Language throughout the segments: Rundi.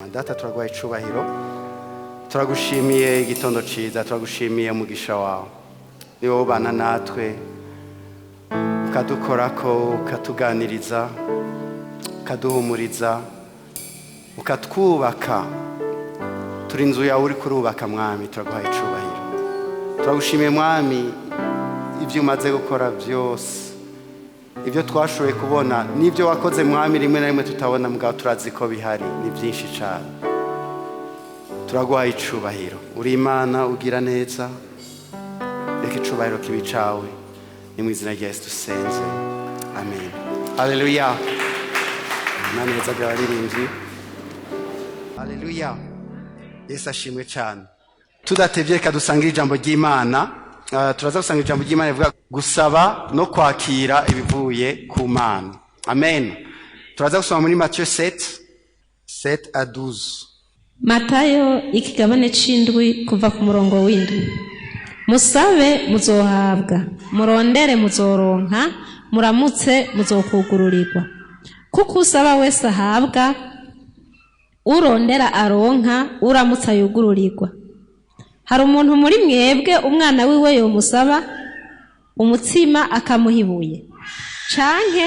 Imana. Data, turaguha icubahiro, turagushimiye igitondo ciza, turagushimiye umugisha wawe. Ni wowe ubana natwe, ukadukorako, ukatuganiriza, ukaduhumuriza, ukatwubaka. Turi inzu yawe uri kurubaka, Mwami, turaguha icubahiro. Turagushimiye, Mwami, ibyo umaze gukora byose, ibyo twashoboye kubona n'ibyo wakoze, Mwami, rimwe na rimwe tutabona, mugabo turazi ko bihari, ni byinshi cyane. Turaguha icubahiro, uri Imana ugira neza. Reka icubahiro kibi cawe. Ni mu izina rya Yesu dusenze, amen. Haleluya! Imana iheza abaririmbyi. Haleluya! Yesu ashimwe cyane. Tudatevye, reka dusangire ijambo ry'Imana. Turaza gusanga ijambo ry'Imana rivuga gusaba no kwakira ibivuye ku Mana. Amen. Turaza gusoma muri Matthieu 7, 7 à 12. Matayo ikigabane c'indwi, kuva ku murongo w'indwi. Musabe, muzohabwa; murondere, muzoronka; muramutse, muzokugururirwa. Kuko usaba wese ahabwa, urondera aronka, uramutse yugururirwa. Hari umuntu muri mwebwe umwana wiwe yomusaba umutsima akamuha ibuye, canke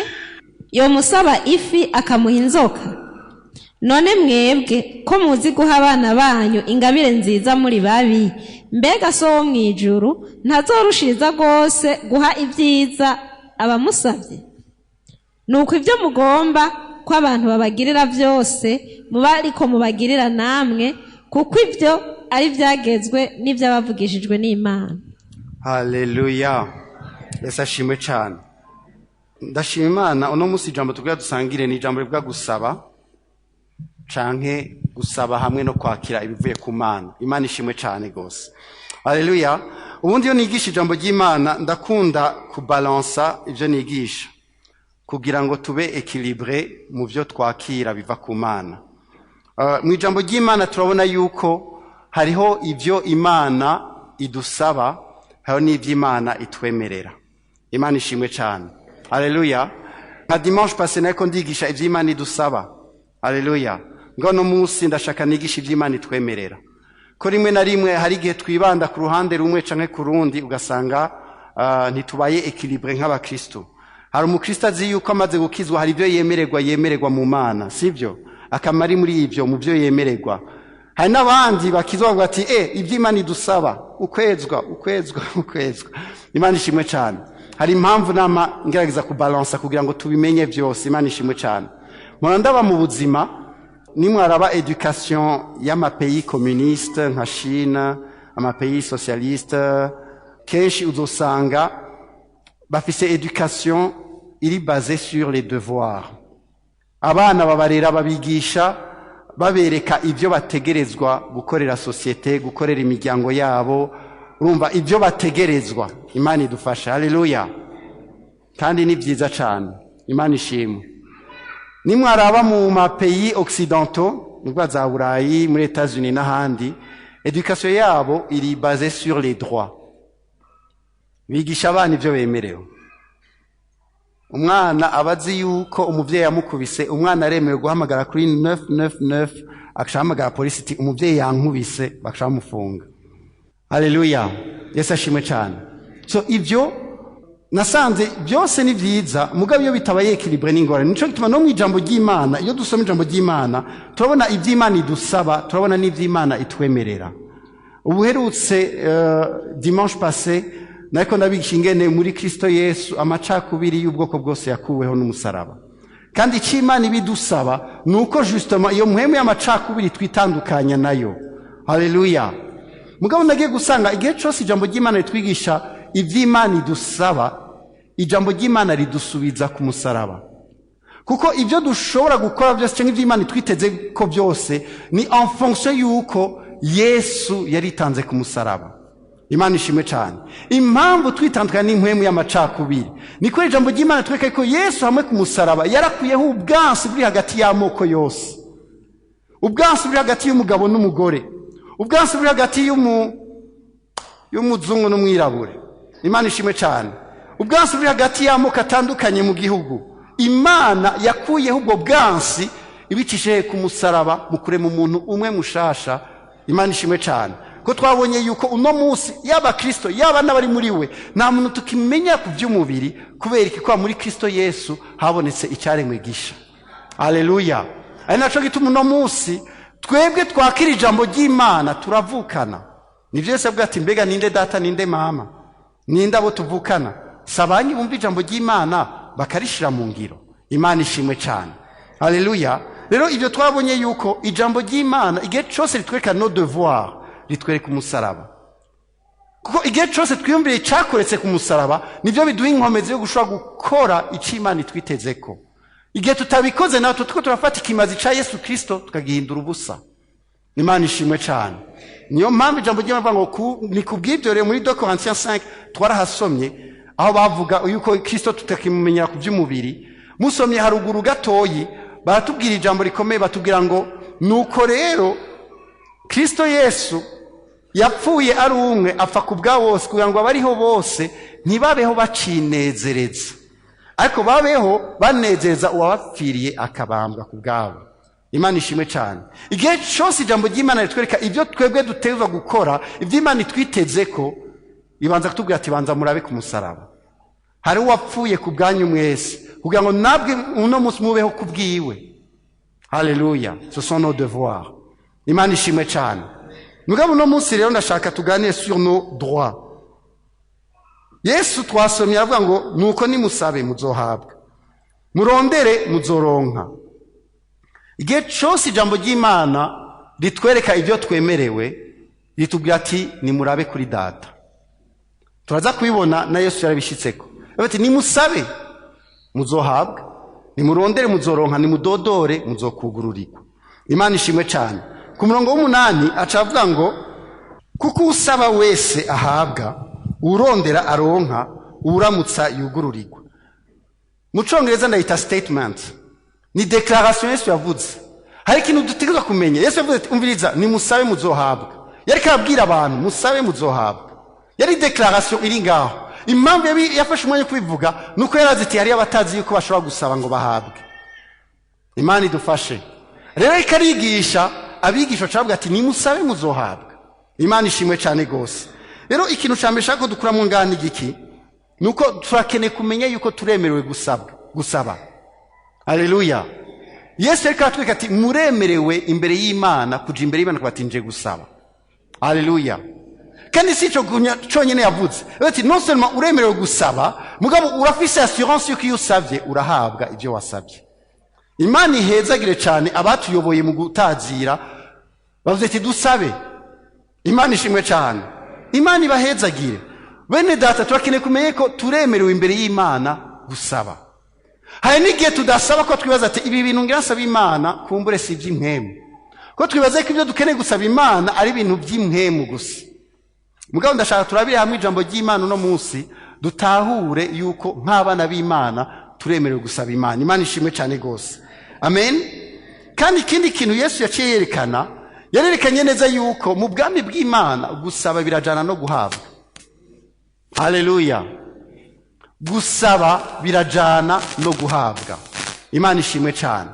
yomusaba ifi akamuha inzoka? None mwebwe ko muzi guha abana banyu ingabire nziza muri babi, mbega So wo mw'ijuru ntazorushiriza rwose guha ibyiza abamusabye? Nuko ibyo mugomba ko abantu babagirira byose, muba ariko mubagirira namwe, kuko ibyo ari ibyagezwe n'iby'abavugishijwe n'Imana. Haleluya! Yesu ashimwe cyane. Ndashima Imana. Uno munsi ijambo tubwira dusangire ni ijambo rivuga gusaba, canke gusaba hamwe no kwakira ibivuye ku Mana. Imana ishimwe cyane rwose. Haleluya! Ubundi iyo nigisha ijambo ry'Imana, ndakunda kubalansa ibyo nigisha kugira ngo tube équilibré mu byo twakira biva ku Mana. Mu ijambo ry'Imana turabona yuko hariho ibyo Imana idusaba, hariho n'ibyo Imana itwemerera. Imana ishimwe cyane. Haleluya! Nka dimanche passé nariko ndigisha ibyo Imana idusaba. Haleluya! Ngo no munsi ndashaka nigisha ibyo Imana itwemerera, ko rimwe na rimwe hari igihe twibanda ku ruhande rumwe canke ku rundi, ugasanga ntitubaye équilibré nk'abakristo. Hari umukristo azi yuko amaze gukizwa hari ibyo yemererwa mu Mana, sibyo? Akama ari muri ibyo, mu byo yemererwa. Hari n'abandi bakizwa bavuga ati: "Ibyo Imana idusaba, ukwezwa, ukwezwa, ukwezwa." Imana ishimwe cyane. Hari impamvu nama ngerageza kubalansa kugira ngo tubimenye byose. Imana ishimwe cyane. Mpora ndaba mu buzima, nimwaraba éducation y'ama pays communiste nka Chine, ama pays socialiste, kenshi uzosanga bafise éducation iri basée sur les devoirs. Abana babarera, babigisha, babereka ibyo bategerezwa gukorera société, gukorera imiryango yabo. Urumva, ibyo bategerezwa. Imana idufasha. Haleluya! Kandi ni byiza cyane. Imana ishimwe. Nimwaraba mu ma pays occidentaux, nubwo za Burayi, muri Etats-Unis n'ahandi, éducation yabo iri basée sur les droits. Bigisha abana ibyo bemerewe. Umwana aba azi yuko umubyeyi yamukubise, umwana aremewe guhamagara kuri 999, agaca ahamagara polisi iti: "Umubyeyi yankubise." Bagaca bamufunga. Haleluya! Yesu ashimwe cyane. So ibyo nasanze byose ni byiza, mugabo iyo bitabaye équilibré n'ingorane. Nico gituma no mu ijambo ry'Imana, iyo dusoma ijambo ry'Imana, turabona iby'Imana idusaba, turabona n'iby'Imana itwemerera. Ubuherutse, dimanche passé, nariko ndabigisha ingene muri Kristo Yesu amacakubiri y'ubwoko bwose yakuweho n'umusaraba. Kandi icyo Imana ibidusaba ni uko justement iyo mpwemu y'amacakubiri twitandukanya nayo. Haleluya! Mugabo nagiye gusanga igihe cyose ijambo ry'Imana ritwigisha iby'Imana idusaba, ijambo ry'Imana ridusubiza ku musaraba, kuko ibyo dushobora gukora byose cyangwa ibyo Imana itwiteze ko byose ni en fonction y'uko Yesu yaritanze ku musaraba. Imana ishimwe cyane. Impamvu twitandukanya n'impwemu y'amacakubiri ni ko ijambo ry'Imana twereka ko Yesu hamwe ku musaraba yarakuyeho ubwansi buri hagati y'amoko yose, ubwansi buri hagati y'umugabo n'umugore, ubwansi buri hagati y'umuzungu n'umwirabure. Imana ishimwe cyane. Ubwansi buri hagati y'amoko atandukanye mu gihugu, Imana yakuyeho ubwo bwansi. Ibicishije ku musaraba mu kurema umuntu umwe mushasha. Imana ishimwe cyane ko twabonye yuko uno munsi yaba Kristo, yaba n'abari muri we, nta muntu tukimenya ku by'umubiri. Kubera iki? Kwa muri Kristo Yesu habonetse icyaremwe gisha. Aleluya! Ari naco gituma uno munsi twebwe twakira ijambo ry'Imana turavukana. Nivyo Yesu avuga ati: "Mbega ninde data, ninde mama, ninde abo tuvukana?" Sabanyi bumva ijambo ry'Imana bakarishira mu ngiro. Imana ishimwe cyane. Haleluya! Rero ibyo twabonye yuko ijambo ry'Imana igihe cyose ritwereka nos devoirs, ritwereka umusaraba, kuko igihe cyose twiyumvire icyakoretse ku musaraba, nibyo biduha inkomezi yo gushobora gukora icyo Imana itwitezeko. Igihe tutabikoze, natwe tuko turafata ikimazi cya Yesu Kirisito tukagihindura ubusa. Imana ishimwe cyane. Niyo mpamvu ijambo ry'Imana rivuga ngo ni kubw'ibyo rero muri 2 Corinthiens 5 twarahasomye, aho bavuga yuko Kristo tutakimumenyera ku by'umubiri. Musomye haruguru gatoyi, baratubwira ijambo rikomeye, batubwira ngo: "Nuko rero Kristo Yesu yapfuye ari umwe, apfa ku bwa bose, kugira ngo abariho bose ntibabeho bacinezereza, ariko babeho banezereza uwabapfiriye akabambwa ku bwabo." Imana ishimwe cyane. Igihe cyose ijambo ry'Imana ritwereka ibyo twebwe dutegerezwa gukora, ibyo Imana itwiteze ko, ibanza kutubwira ati: "Banza murabe ku musaraba, hari uwapfuye ku bwanyu mwese, kugira ngo nabwe uno munsi mubeho ku bwiwe." Haleluya! Ce sont nos devoirs. Imana ishimwe cyane. Mugabo uno munsi rero ndashaka tuganire sur nos droits. Yesu twasomye aravuga ngo: "Nuko nimusabe muzohabwa, murondere muzoronka." Igihe cyose ijambo ry'Imana ritwereka ibyo twemerewe, ritubwira ati: "Nimurabe kuri Data." Turaza kubibona, na Yesu yarabishyitseko. Ati: "Nimusabe muzohabwa, nimurondere muzoronka, nimudodore muzokugururirwa." Imana ishimwe cyane. Ku murongo w'umunani aca avuga ngo: "Kuko usaba wese ahabwa, urondera aronka, uramutsa yugururirwa." Mu Congereza ndayita statement, ni déclaration Yesu yavuze. Hari ikintu dutegerezwa kumenya. Yesu yavuze ati: "Umviriza, nimusabe muzohabwa." Yariko arabwira abantu: "Musabe muzohabwa." Yari déclaration iri ngaho. Impamvu yafashe umwanya wo kubivuga nuko yarazi ati hariyo abatazi yuko bashobora gusaba ngo bahabwe. Imana idufashe. Rero ariko arigisha abigisha, cavuga ati: "Nimusabe muzohabwa." Imana ishimwe cyane rwose. Rero ikintu cya mbere nshaka ko dukura mu ngana igiki, nuko turakeneye kumenya yuko turemerewe gusabwa, gusaba. Haleluya! Yesu ariko aratwereka ati: "Muremerewe imbere y'Imana kuja imbere y'Imana kuba nje gusaba." Haleluya! Kandi si ico conyene yavuze. Ati: "Non seulement uremerewe gusaba, mugabo urafise assurance yuko iyo usavye urahabwa ibyo wasabye." Imana ihezagire cyane abatuyoboye mu gutazira, bavuze ati: "Dusabe." Imana ishimwe cyane. Imana ibahezagire. Bene Data, turakeneye kumenya ko turemerewe imbere y'Imana gusaba. Hari n'igihe tudasaba ko twibaza ati: "Ibi bintu ngira nsaba Imana kumbure si iby'impwemu," ko twibaza ko ibyo dukeneye gusaba Imana ari ibintu by'impwemu gusa. Mugabo ndashaka turabire hamwe ijambo ry'Imana uno munsi, dutahure yuko nk'abana b'Imana turemerewe gusaba Imana. Imana ishimwe cyane rwose. Amen. Kandi ikindi kintu Yesu yaciye yerekana, yarerekanye neza yuko mu bwami bw'Imana gusaba birajana no guhabwa. Haleluya! Gusaba birajana no guhabwa. Imana ishimwe cyane.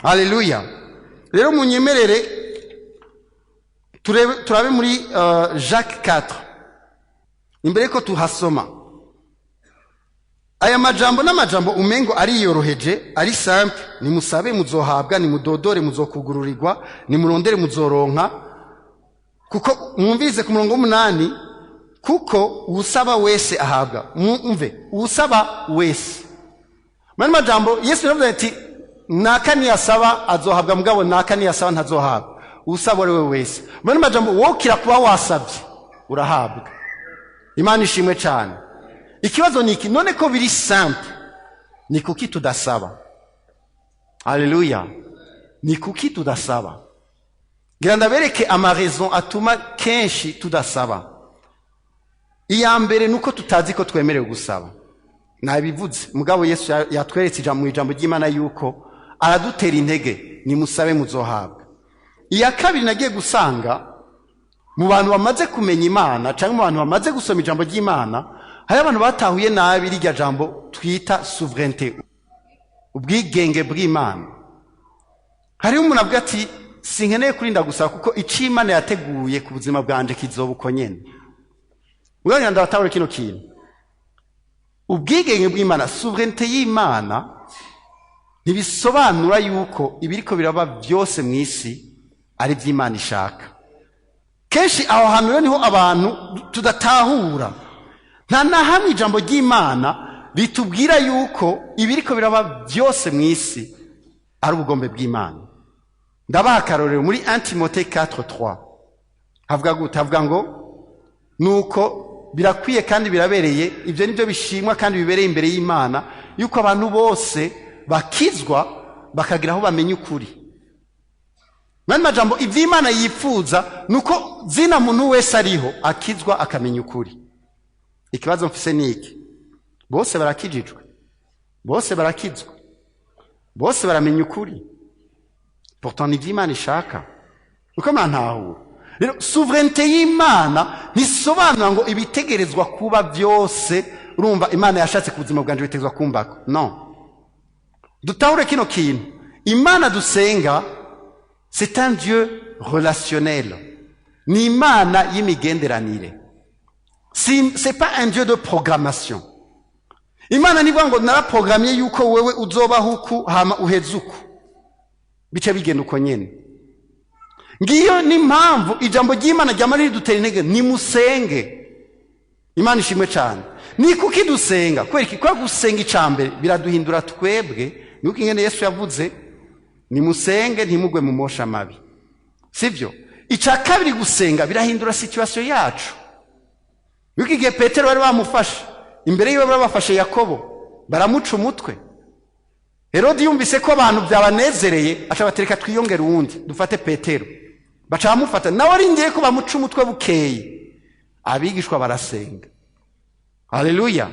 Haleluya! Rero munyemerere turabe muri Jacques 4. Imbere ko tuhasoma aya majambo, n'amajambo umengo ariyoroheje, ari simple: nimusabe muzohabwa, nimudodore muzokugururirwa, nimurondere muzoronka. Kuko mwumvise ku murongo w'umunani: "Kuko usaba wese ahabwa." Mwumve, usaba wese. Mani majambo Yesu yaravuze ati: "Naka niyasaba azohabwa, mugabo naka niyasaba ntazohabwa." Usaba ari we wese. Mani majambo, wokira kuba wasabye urahabwa. Imana ishimwe cyane. Ikibazo ni iki: none ko biri simple, ni kuki tudasaba? Haleluya! Ni kuki tudasaba? Ngira ndabereke ama raisons atuma kenshi tudasaba. Iya mbere ni uko tutazi ko twemerewe gusaba. Nabivuze, mugabo Yesu yatweretse mu ijambo ry'Imana yuko aradutera intege: "Nimusabe muzohabwa." Iya kabiri nagiye gusanga mu bantu bamaze kumenya Imana cyangwa mu bantu bamaze gusoma ijambo ry'Imana, hari abantu batahuye nabi rirya jambo twita souveraineté, ubwigenge bw'Imana. Hari abantu batahuye nabi yuko Imana Hariho umuntu avuga ati sinkeneye kurinda gusaba kuko icyo Imana yateguye ku buzima bwanje kizoba uko nyene. Mugabo ndabatabura kino kintu: ubwigenge bw'Imana, souveraineté y'Imana, ntibisobanura yuko ibiriko biraba byose mu isi ari iby'Imana ishaka. Kenshi aho hantu rero niho abantu tudatahura. Nta na hamwe ijambo ry'Imana ritubwira yuko ibiriko biraba byose mu isi ari ubugombe bw'Imana. Ndabaha akarorero: muri 1 Timothée 4:3 havuga gute? Havuga ngo nuko birakwiye kandi birabereye, ibyo nibyo bishimwa kandi bibereye imbere y'Imana, yuko abantu bose bakizwa bakagira aho bamenya ukuri. Mu majambo, iby'Imana yifuza ni uko zina muntu wese ariho akizwa akamenya ukuri. Ikibazo mfise ni iki: bose barakijijwe? Bose barakizwa? Bose baramenya ukuri? Pourtant ni iby'Imana ishaka. Uko murantahura rero, souveraineté y'Imana ntisobanura ngo ibitegerezwa kuba byose, urumva, Imana yashatse ku buzima bwanjye bitegerezwa kumbako. No dutahure kino kintu: Imana dusenga, c'est un Dieu relationnel, ni Imana y'imigenderanire. C'est pas un Dieu de programmation. Imana nivuga ngo naraprogramye yuko wewe uzobaho uku hama uheze uku, bice bigenda uko nyene. Ngiyo ni impamvu ijambo ry'Imana ryama ridutera intege: nimusenge. Imana ishimwe cyane. Ni kuki dusenga? Kubera iki? Kubera gusenga, icambere biraduhindura twebwe. Nuko ingene Yesu yavuze: nimusenge ntimugwe mu mosha mabi, sibyo? Icya kabiri, gusenga birahindura situation yacu. Yuko igihe Petero bari bamufashe, imbere yiwe bari bafashe Yakobo baramuca umutwe, Herodi yumvise ko abantu byabanezereye, aca batereka twiyongere uwundi, dufate Petero. Baca bamufata, nawe arindiye ko bamuca umutwe. Bukeye abigishwa barasenga. Haleluya!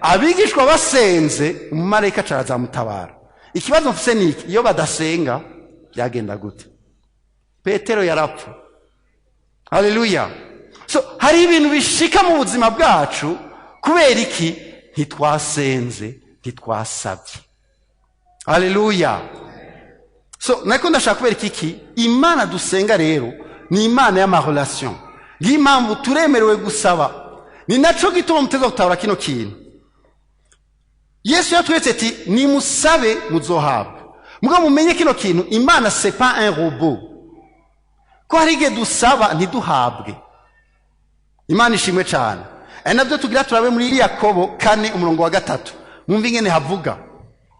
Abigishwa basenze, umumarayika aca arazamutabara. Ikibazo mfise ni iki: iyo badasenga byagenda gute? Petero yarapfa. Haleluya! So hari ibintu bishika mu buzima bwacu kubera iki? Ntitwasenze, ntitwasabye. Haleluya! So nako ndashaka kubereka iki: Imana dusenga rero ni Imana y'amarelation. Ngiyo impamvu turemerewe gusaba. Ni naco gituma muteza gutahura kino kintu: Yesu yatweretse ati nimusabe muzohabwa. Mugabo mumenye kino kintu: Imana c'est pas un robot, ko hari igihe dusaba ntiduhabwe. Imana ishimwe cyane. Ari nabyo tugira turabe muri Yakobo 4 umurongo wa 3. Mwumve ingene havuga.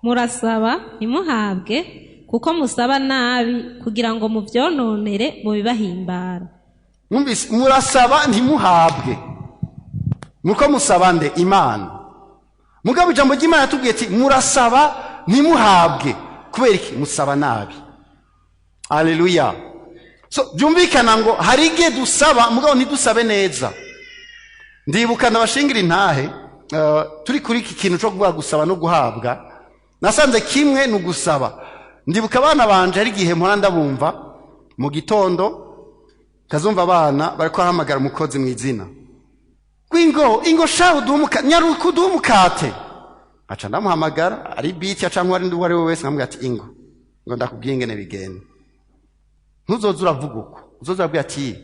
Murasaba ntimuhabwe kuko musaba nabi, kugira ngo mubyononere mu bibahimbara. Mwumvise? Murasaba ntimuhabwe muko musaba nde? Imana. Mugabo ijambo ry'Imana yatubwiye ati murasaba ntimuhabwe kubera iki? Musaba nabi. Aleluya! So byumvikana ngo hari igihe dusaba mugabo ntidusabe neza. Ndibuka, ndabashingira intahe, turi kuri iki kintu cyo kuvuga gusaba no guhabwa, nasanze kimwe ni ugusaba. Ndibuka abana banje, hari igihe mpora ndabumva mu gitondo, kazumva abana bariko bahamagara umukozi mu izina: "Ingo, ingo sha, uduhe umukate, nyaruka uduhe umukate." Aca ndamuhamagara, ari biti cyangwa ari uwo ari we wese, nkamubwira ati ingo ngo ndakubwiye ingene bigenda, ntuzoze uravuga uko, uzoze urabwira ati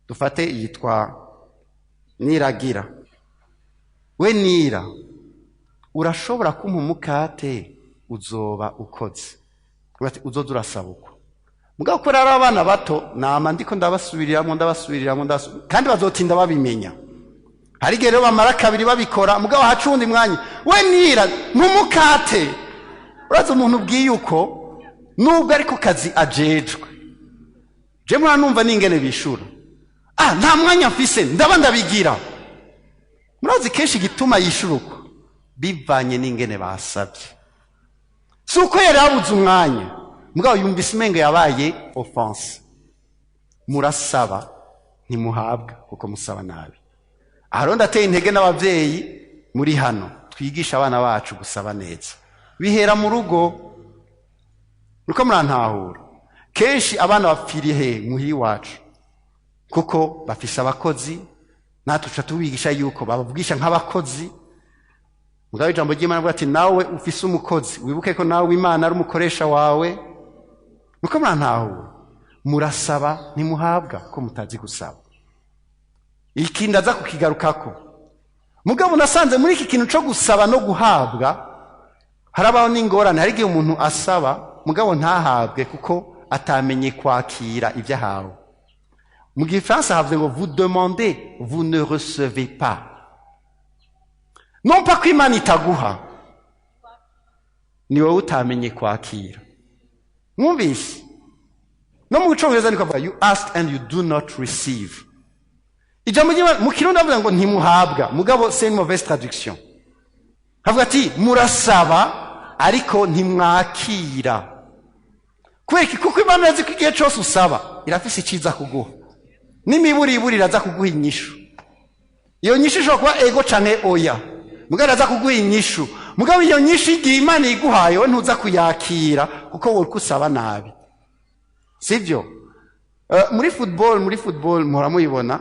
dufate yitwa Niragira, we Nira, urashobora kumpa umukate, uzoba ukoze. Ati uzoze urasaba uko. Mugabo ko ari abana bato, nama ndiko ndabasubiriramo, ndabasubiriramo, kandi bazotinda babimenya. Hari igihe rero bamara kabiri babikora, mugabo haca uwundi mwanya: "We Nira, ntumukate." Uraza umuntu ubwiye uko, nubwo ariko kazi ajejwe, je muranumva n'ingene bishura: "Ah, nta mwanya mfise, ndaba ndabigira." Murazi kenshi igituma yishura uko? Bivanye n'ingene basabye. Si uko yari yabuze umwanya, mugabo yumvise umengo yabaye offensé. Murasaba ntimuhabwa kuko musaba nabi. Aha rero ndateye intege n'ababyeyi muri hano: twigisha abana bacu gusaba neza. Bihera mu rugo. Nuko murantahura, kenshi abana bapfiriye he? Muhira iwacu, kuko bafise abakozi, natwe tuca tubigisha yuko babavugisha nk'abakozi. Mugabo ijambo ry'Imana avuga ati nawe ufise umukozi, wibuke ko nawe Imana ari umukoresha wawe. Nuko murantahura, murasaba ntimuhabwa ko mutazi gusaba. Iki ndaza kukigarukako. Mugabo nasanze muri iki kintu cyo gusaba no guhabwa harabaho n'ingorane. Hari igihe umuntu asaba mugabo ntahabwe kuko atamenye kwakira ibyo ahawe. Mu gifaransa havuze ngo: "Vous demandez, vous ne recevez pas." Non pas ko Imana itaguha, ni wowe utamenye kwakira. Mwumvise, no mu Cyongereza niko avuga: "You ask and you do not receive." Ijambo ry'Imana mu Kirundi avuga ngo ntimuhabwa, mugabo c'est une mauvaise traduction. Havuga ati murasaba ariko ntimwakira. Kubera iki? Kuko Imana irazi ko igihe cyose usaba irafise iciza kuguha, n'imiburiburi iraza kuguha inyishu. Iyo nyishu ishobora kuba ego canke oya, mugabo iraza kuguha inyishu. Mugabo iyo nyishu, igihe Imana iguhaye, we ntuza kuyakira kuko wowe usaba nabi, sibyo? Muri football muhora muyibona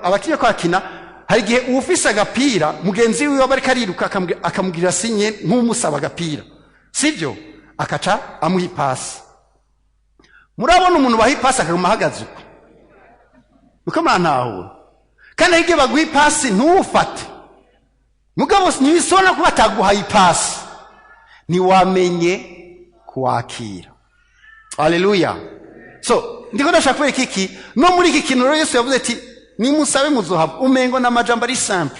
abakinnyi ko bakina. Hari igihe uwufise agapira mugenzi wiwe aba ariko ariruka, akamugirira signe nk'umusaba agapira, sibyo? Akaca amuha ipasi. Murabona umuntu baha ipasi akaguma ahagaze uko? Uko murantahura? Kandi hari igihe baguha ipasi ntuwufate, mugabo ntibisobora kuba bataguhaye ipasi, ntiwamenye kuwakira. Haleluya! So ndiko ndashaka kwereka iki? No muri iki kintu rero, Yesu yavuze ati nimusabe muzohabwa. Umengo n'amajambo ari simple,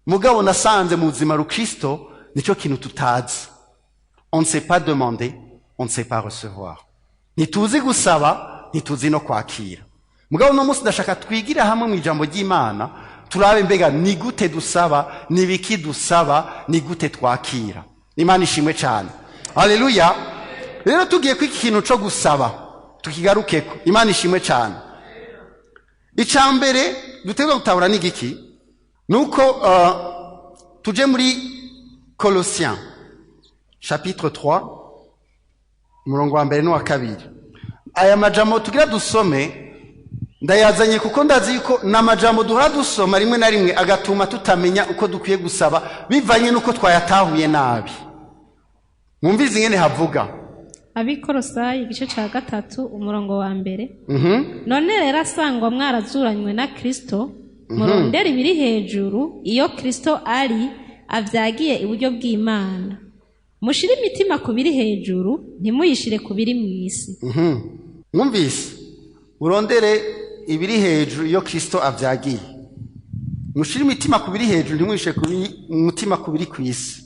mugabo nasanze mu buzima rukristo nicyo kintu tutazi. On ne sait pas demander, on ne sait pas recevoir. Ntituzi gusaba, ntituzi no kwakira. Mugabo uno munsi ndashaka twigire hamwe mu ijambo ry'Imana, turabe mbega ni gute dusaba, ni biki dusaba, ni gute twakira. Imana ishimwe cyane. Haleluya! Rero tugiye ku iki kintu cyo gusaba, tukigarukeko. Imana ishimwe cyane. Icya mbere dutegerezwa gutahura ni igiki? Ni uko tuje muri Colossiens chapitre 3, umurongo wa mbere n'uwa kabiri. Aya majambo tugira dusome ndayazanye kuko ndazi yuko ni amajambo duhora dusoma rimwe na rimwe agatuma tutamenya uko dukwiye gusaba, bivanye n'uko twayatahuye nabi. Mwumvize ingene havuga. Abikorosayi igice cya 3, umurongo wa 1: None rero asangwa mwarazuranywe na Kristo, murondere ibiri hejuru, iyo Kristo ari avyagiye iburyo bw'Imana. Mushire imitima ku biri hejuru, ntimuyishire ku biri mu isi. Mwumvise? Urondere ibiri hejuru iyo Kristo avyagiye. Mushire imitima ku biri hejuru, ntimwishe ku umutima ku biri ku isi.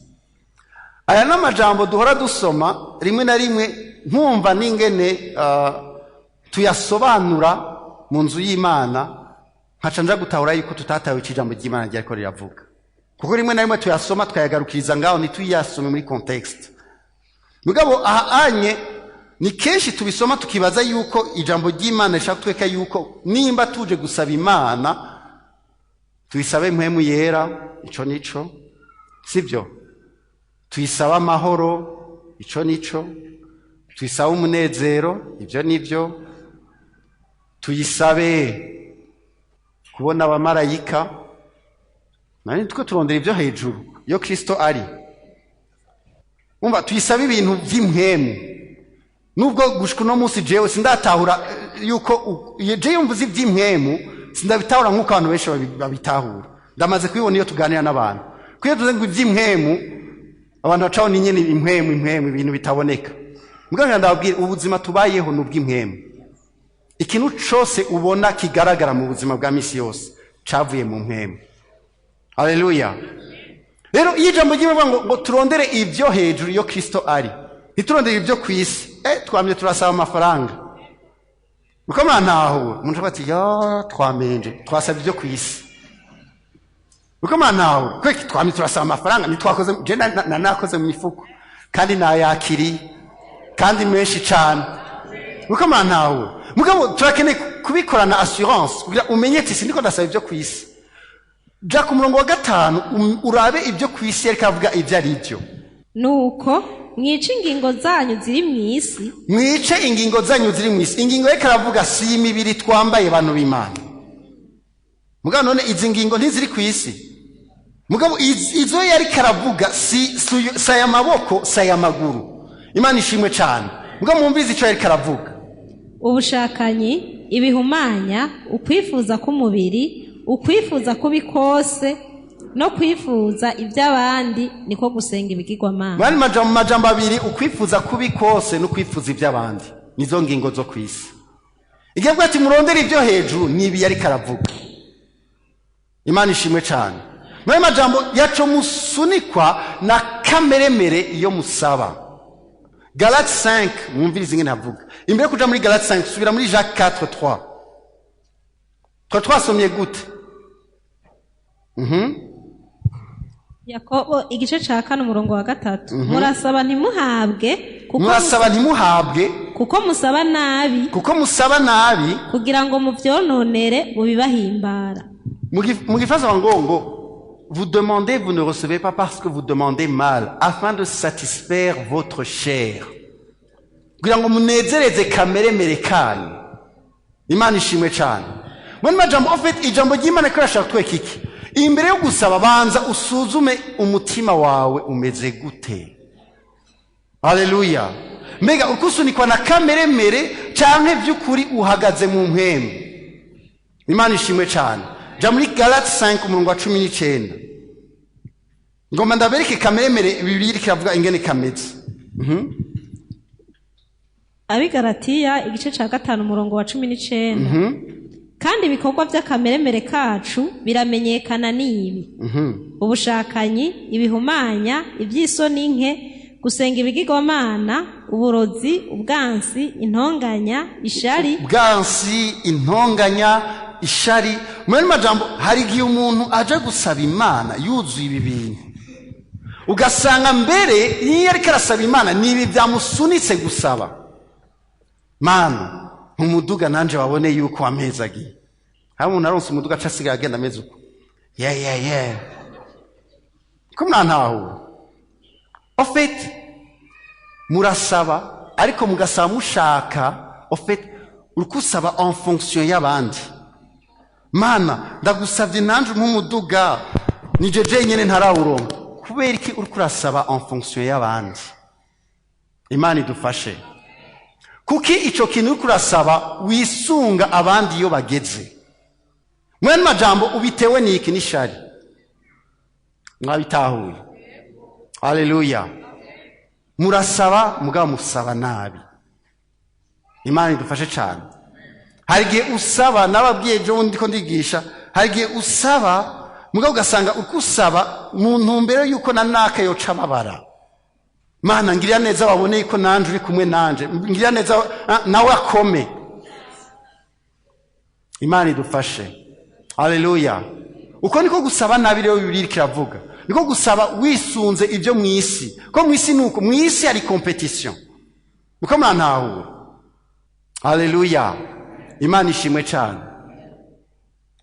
Aya ni amajambo duhora dusoma rimwe na rimwe, nkumva n'ingene tuyasobanura mu nzu y'Imana, nkaca nja gutahura yuko tutatawe ico ijambo ry'Imana ryariko riravuga, kuko rimwe na rimwe tuyasoma tukayagarukiriza ngaho, ntituyasome muri contexte. Mugabo aha anye ni kenshi tubisoma tukibaza yuko ijambo ry'Imana rishaka kutwereka yuko nimba tuje gusaba Imana tuyisabe Mpwemu Yera, ico nico, sibyo? Tuyisabe amahoro, ico nico. Tuyisabe umunezero, ibyo nibyo. Tuyisabe kubona abamarayika. Nani two turondera ibyo hejuru iyo Kristo ari? Umva, tuyisabe ibintu by'impwemu. Nubwo gushika uno munsi jewe sindatahura yuko jewe mvuze iby'impwemu, sindabitahura nk'uko abantu benshi babitahura. Ndamaze kubibona iyo tuganira n'abantu, kuko iyo tuvuze ngo iby'impwemu, abantu bacaho ni nyine impwemu, impwemu, ibintu bitaboneka. Mugabo ndababwira, ubuzima tubayeho ni ubw'impwemu. Ikintu cose ubona kigaragara mu buzima bwa misi yose cavuye mu mpwemu. Haleluya! Rero iyo ijambo ry'Imana ngo turondere ibyo hejuru iyo Kristo ari, ntiturondere ibyo ku isi, twamye turasaba amafaranga. Uko murantahura? Umuntu avuga ati ya twamenje twasaba ibyo ku isi. Uko murantahura? Kweki twamye turasaba amafaranga, ntitwakoze? Je nakoze mu mifuko kandi nayakiriye, kandi menshi cyane. Uko murantahura? Mugabo turakeneye kubikorana assurance kugira umenye ati sindiko ndasaba ibyo ku isi. Ja ku murongo wa 5, urabe ibyo ku isi yariko avuga ibyo ari byo. Nuko mwice ingingo zanyu ziri mu isi. Mwice ingingo zanyu ziri mu isi. Ingingo yariko aravuga si imibiri twambaye, bantu b'Imana. Mugabo none izi ngingo ntiziri ku isi? Mugabo izo yariko aravuga si aya maboko, si aya maguru. Imana ishimwe cyane. Mbwa mwumvirize ico yariko aravuga. Ubushakanyi, ibihumanya, ukwifuza k'umubiri, ukwifuza kubi kose no kwifuza iby'abandi, niko gusenga ibigirwamana. Mwari majambo abiri: ukwifuza kubi kose no kwifuza iby'abandi, nizo ngingo zo kwisi. Igihe avuga ati murondere ibyo hejuru, nibi yariko aravuga. Imana ishimwe cyane. Muri majambo yaco musunikwa na kameremere iyo musaba. Galate 5, mwumvirize ingene havuga. Imbere yo kuja muri Galate 5, subira muri Jacques 4:3. Twa twasomye gute? Yakobo igice ca 4, umurongo wa 3: murasaba ntimuhabwe, kuko Murasaba ntimuhabwe, kuko musaba nabi, kuko musaba nabi, kugira ngo muvyononere mu bibahimbara. Mu gifaransa ngo vous demandez, vous ne recevez pas parce que vous demandez mal, afin de satisfaire votre chair, kugira ngo munezereze kameremere kanyu. Imana ishimwe cyane. Muri majambo, en fait, ijambo ry'Imana ko rashaka kutwereka iki? Imbere yo gusaba, banza usuzume umutima wawe umeze gute. Haleluya! Mbega uko usunikwa na kameremere, canke vy'ukuri uhagaze mu mpwemu? Imana ishimwe cyane. Ja muri Galate 5, umurongo wa 19. Ngomba ndabereke kameremere Bibiliya iriko iravuga ingene kameze. Abigaratiya igice ca 5, umurongo wa 19: kandi ibikorwa by'akameremere kacu biramenyekana, n'ibi: ubushakanyi, ibihumanya, iby'isoni nke, gusenga ibigirwamana, uburozi, ubwansi, intonganya, ishari. Bwansi, intonganya, ishari. Muri majambo, hari igihe umuntu aje gusaba Imana yuzuye ibi bintu, ugasanga mbere iyo ariko arasaba Imana, ni ibi byamusunitse gusaba: Mana, umuduga nanje wabone yuko wampezagiye. Hari umuntu aronse umuduga aca asigaye agenda ameze uko, ye ye ye, ko mwantahura. En fait, murasaba, ariko mugasaba mushaka, en fait, uri kusaba en fonction y'abandi. Mana, ndagusabye nanje umpe umuduga, nije jenyine ntarawuronka. Kubera iki uri kurasaba en fonction y'abandi? Imana idufashe. Kuki ico kintu uri kurasaba wisunga abandi iyo bageze? Mwene majambo, ubitewe n'iki? N'ishari. Mwabitahuye? Haleluya! Murasaba, mugabo musaba nabi. Imana idufashe cyane. Hari igihe usaba, nababwiye ejo bundi ko ndigisha, hari igihe usaba, mugabo ugasanga uko usaba mu ntumbero y'uko na naka yoca ababara. Mana, ngirira neza babone ko nanje uri kumwe nanje, ngirira neza, nawe akome. Imana idufashe. Haleluya! Uko niko gusaba nabi rero Bibiliya iriko iravuga, niko gusaba wisunze ibyo mu isi, ko mu isi nuko mu isi hari compétition. Muko murantahura? Haleluya! Imana ishimwe cyane.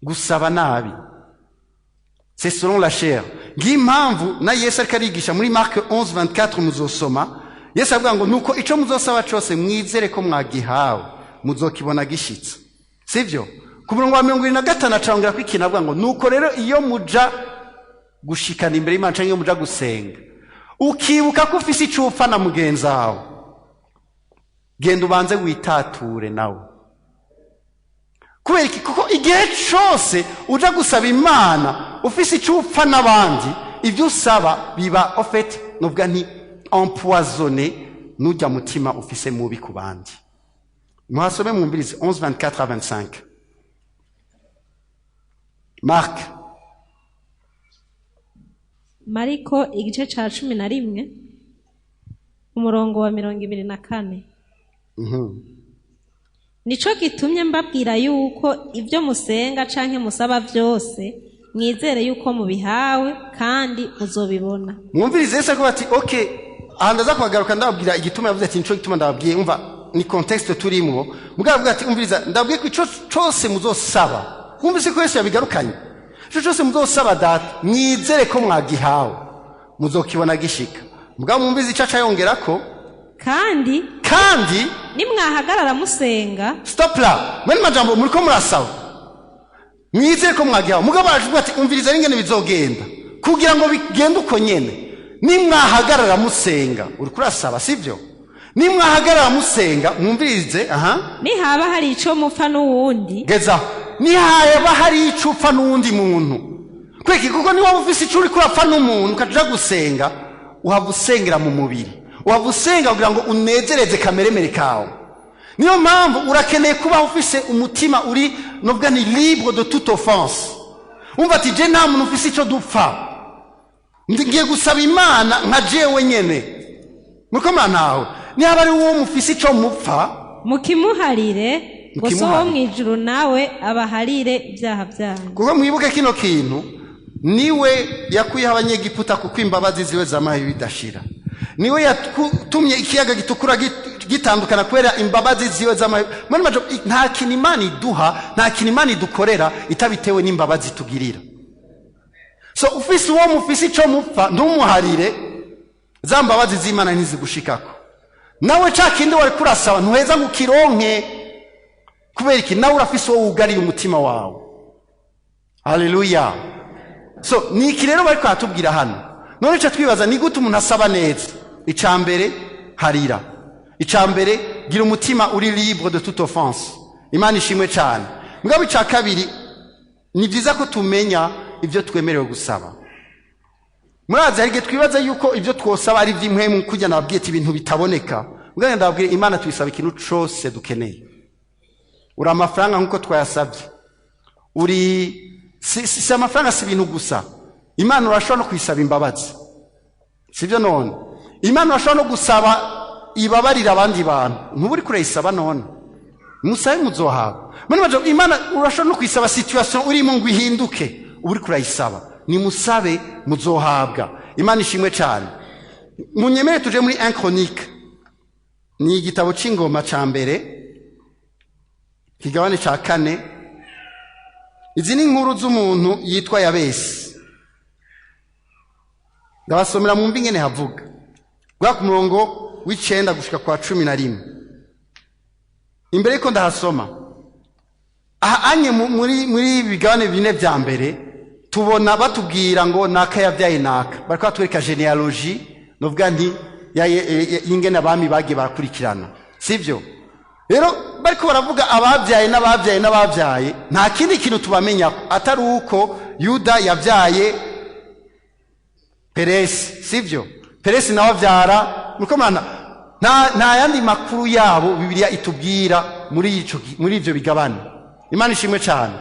Gusaba nabi, c'est selon la chair. Ngiyi impamvu na Yesu ariko arigisha muri Mark 11 24, muzosoma Yesu avuga ngo nuko ico muzosaba cose mwizere ko mwagihawe, muzokibona gishitse. Sivyo? Ku murongo wa 75 acangura ko ikintu avuga ngo nuko rero iyo muja gushikana imbere y'Imana canke iyo muja gusenga, ukibuka ko ufise ico upfa na mugenzi wawe, genda ubanze witature nawe. Kubera iki? Kuko igihe cose uja gusaba Imana ufise icyo upfa n'abandi, ibyo usaba biba, en fait, nuvuga nti empoisonné n'ujya mutima ufise mubi ku bandi. Muhasome, mwumvirize 11 24 à 25, Marc. Mariko igice ca 11, umurongo wa 24: nico gitumye mbabwira yuko ibyo musenga canke musaba byose, mwizere yuko mubihawe, kandi muzobibona. Mwumvirize Yesu avuga ati okay, aha ndaza kuhagaruka, ndababwira igituma yavuze ati nico gituma ndababwiye. Umva, ni contexte turimwo. Mugabo avuga ati umviriza, ndababwiye ko ico cose muzosaba. Mwumvise ko Yesu yabigarukanye: ico cose muzosaba Data, mwizere ko mwagihawe, muzokibona gishika. Mugabo mwumvirize ico aca yongerako. Kandi kandi nimwahagarara musenga. Stop là. Mwene majambo, muriko murasaba, mwizere ko mwagihawe. Mugabo aravuga ati umviriza ingene bizogenda kugira ngo bigende uko nyene. Nimwahagarara musenga, uriko urasaba, sivyo? Nimwahagarara musenga, mwumvirize, aha. Nihaba hari ico mupfa n'uwundi, gezaho. Nihaba hari ico upfa n'uwundi muntu. Kweki? Kuko niba ufise ico uriko urapfa n'umuntu, ukaja gusenga, uhava usengera mu mubiri, uhava usenga kugira ngo unezereze kameremere kawe. Niyo mpamvu urakeneye kuba ufise umutima uri, novuga ni libre de toute offense. Umva ati: "Je nta muntu ufise ico dupfa, ngiye gusaba Imana nka jewe nyene." Muriko murantawe? Niba ari uwo mufise ico mupfa, mukimuharire, ngo So wo Mukimuharire. mw'ijuru nawe abaharire ibyaha byanyu. Kuko mwibuke kino kintu: niwe yakuyeho Abanyegiputa kuko imbabazi ziwe zamaye bidashira. Niwe yatumye ikiyaga Gitukura gitandukana kubera imbabazi ziwe zamaye. Muri majo, nta kintu Imana iduha, nta kintu Imana idukorera itabitewe n'imbabazi tugirira. So ufise uwo mufise ico mupfa, ntumuharire, za mbabazi z'Imana ntizigushikako. Nawe ca kindi wari kurasaba ntuheza ngo ukironke. Kubera iki? Nawe urafise uwo wugariye umutima wawe. Haleluya! So ni iki rero bariko baratubwira hano? None ico twibaza, ni gute umuntu asaba neza? Ica mbere, harira. Ica mbere, gira umutima uri libre de toute offense. Imana ishimwe cyane. Mugabo ica kabiri, ni byiza ko tumenya ibyo twemerewe gusaba. Murazi, hari igihe twibaza yuko ibyo twosaba ari iby'impwemu, kujya nababwiye ati ibintu bitaboneka. Mugabo ndababwira, Imana tuyisaba ikintu cose dukeneye. Uri amafaranga nk'uko twayasabye, uri si amafaranga, si ibintu gusa. Imana urashobora no kuyisaba imbabazi, sibyo? None Imana urashobora no gusaba ibabarira abandi bantu, ntuba uri kurayisaba? None musabe muzohabwa. Muri majo, Imana urashobora no kuyisaba situation urimo ngo ihinduke, uba uri kurayisaba. Nimusabe muzohabwa. Imana ishimwe cyane. Munyemere tuje muri 1 Chronique, ni igitabo c'Ingoma ca mbere, kigabane ca kane. Izi ni inkuru z'umuntu yitwa Yabesi. Ndabasomera mwumve ingene havuga, guhera ku murongo w'9 gushika kwa 11. Imbere yuko ndahasoma, aha anye muri bigabane bine vya mbere, tubona batubwira ngo naka yabyaye naka. Bariko batwereka généalogie, novuga nti y'ingene abami bagiye barakurikirana, sivyo? Rero bariko baravuga ababyaye n'ababyaye n'ababyaye, nta kindi kintu tubamenya atari uko Yuda yabyaye Peresi, sivyo? Peresi nawe abyara. Muriko murana? Nta yandi makuru yabo Bibiliya itubwira muri ivyo bigabane. Imana ishimwe cyane.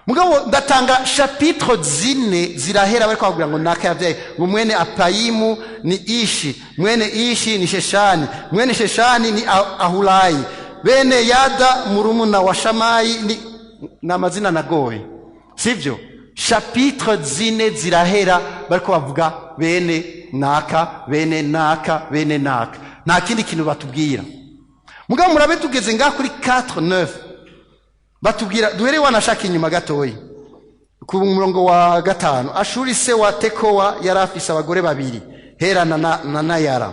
Mugabo ndatanga chapitre 4 zirahera bariko babwira ngo naka yabyaye, ngo mwene Apayimu ni Ishi, mwene Ishi ni Sheshani, mwene Sheshani ni Ahulayi, bene Yada murumuna wa Shamayi ni amazina nagoye, sivyo? Chapitre 4 zirahera bariko bavuga bene naka, bene naka, bene naka. Nta kindi kintu batubwira. Mugabo murabe, tugeze ngaha kuri 4 9, batubwira, duhere wanashaka inyuma gatoyi ku murongo wa 5: Ashuri se wa Tekowa yari afise abagore babiri, Hera na Nayara.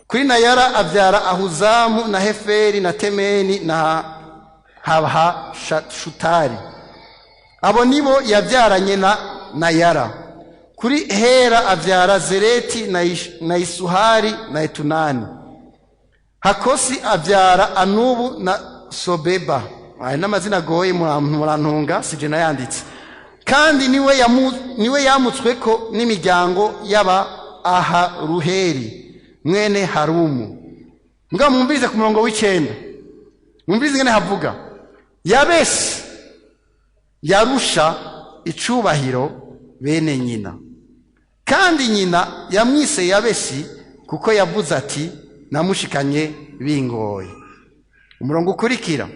Kuri Nayara abyara Ahuzamu na Heferi na Temeni na Shutari. Abo nibo yabyaranye na Nayara. Kuri Hera abyara Zereti na Isuhari na Etunani. Hakosi abyara Anubu na Sobeba. Aya n'amazina agoye, murantunga, sije nayanditse. Kandi niwe yamutswe ko n'imiryango y'aba Aharuheri mwene Harumu. Mugabo mwumvirize ku murongo w'9, mwumvirize ingene havuga: Yabesi yarusha icubahiro bene nyina, kandi nyina yamwise Yabesi kuko yavuze ati: "Namushikanye bingoye." Umurongo ukurikira: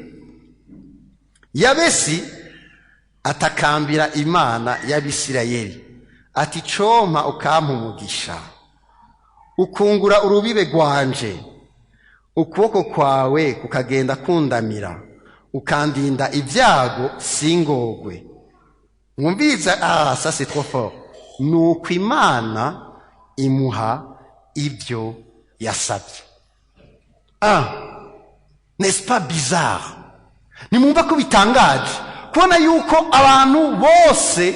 Yabesi atakambira Imana y'Abisirayeli ati: "Compa ukampa umugisha, ukungura urubibe rwanje, ukuboko kwawe kukagenda kundamira, ukandinda ibyago singogwe." Mwumviriza, ah, ça c'est trop fort. Nuko Imana imuha ibyo yasabye. Ah, n'est-ce pas bizarre? Nimwumva ko bitangaje kubona yuko abantu bose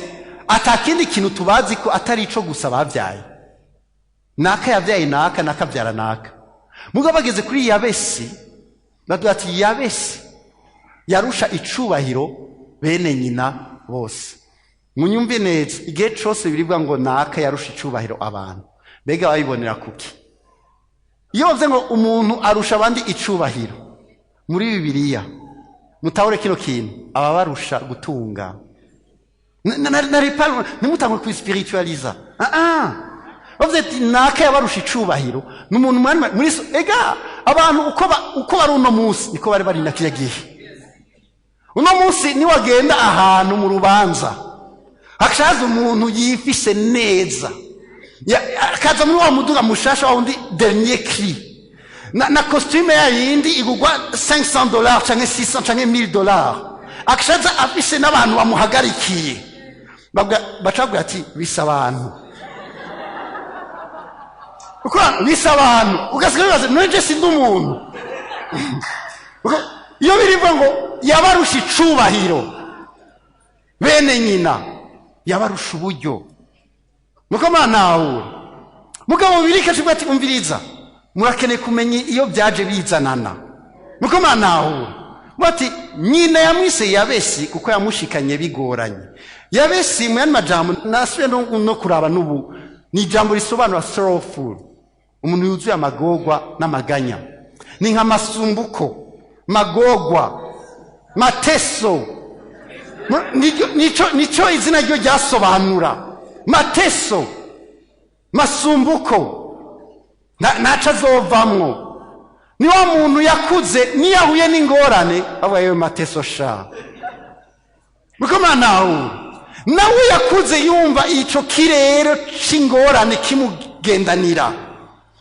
atakindi kintu tubazi ko atari ico gusa babyaye naka yabyaye naka, nakabyara naka? Mugabo bageze kuri Yabesi, bavuga ati Yabesi yarusha icubahiro bene nyina bose. Munyumve neza, igihe cose biribwa ngo naka yarusha icubahiro abantu, mbega babibonera kuki? Iyo bavuze ngo umuntu arusha abandi icubahiro muri Bibiliya, mutahure kino kintu, aba barusha gutunga. Ntimutangwe kwispiritualiza. Bavuze ati naka yabarusha icubahiro ni umuntu muri ega abantu uko bari uno munsi niko bari bari na kiriya gihe. Uno munsi niwagenda ahantu mu rubanza hakaza umuntu yifise neza, akaza muri wa muduga mushasha wa wundi dernier cri, na costume ya yindi igugwa $500 canke 600 canke $1000, akashaza afise n'abantu bamuhagarikiye, bacavuga ati bisa abantu, uko bisa abantu, ugasiga wibaza none je sindi umuntu. Iyo birivuga ngo yabarusha icubahiro bene nyina, yabarusha uburyo. Nuko manahura mugabo birika kivuga ati umviriza, murakeneye kumenya iyo byaje bizanana. Nuko manahura bati nyina yamwise Yabesi kuko yamushikanye bigoranye. Yabesi mu yandi majambo nasubiye no kuraba n'ubu, ni ijambo risobanura sorrowful, umuntu yuzuye amagorwa n'amaganya, ni nka masumbuko, magorwa, mateso. Nico izina ryo ryasobanura mateso, masumbuko, ntaco azovamwo. Ni wa muntu yakuze niyahuye n'ingorane avuga yewe mateso sha. Muko manahura nawe yakuze yumva ico kirere c'ingorane kimugendanira.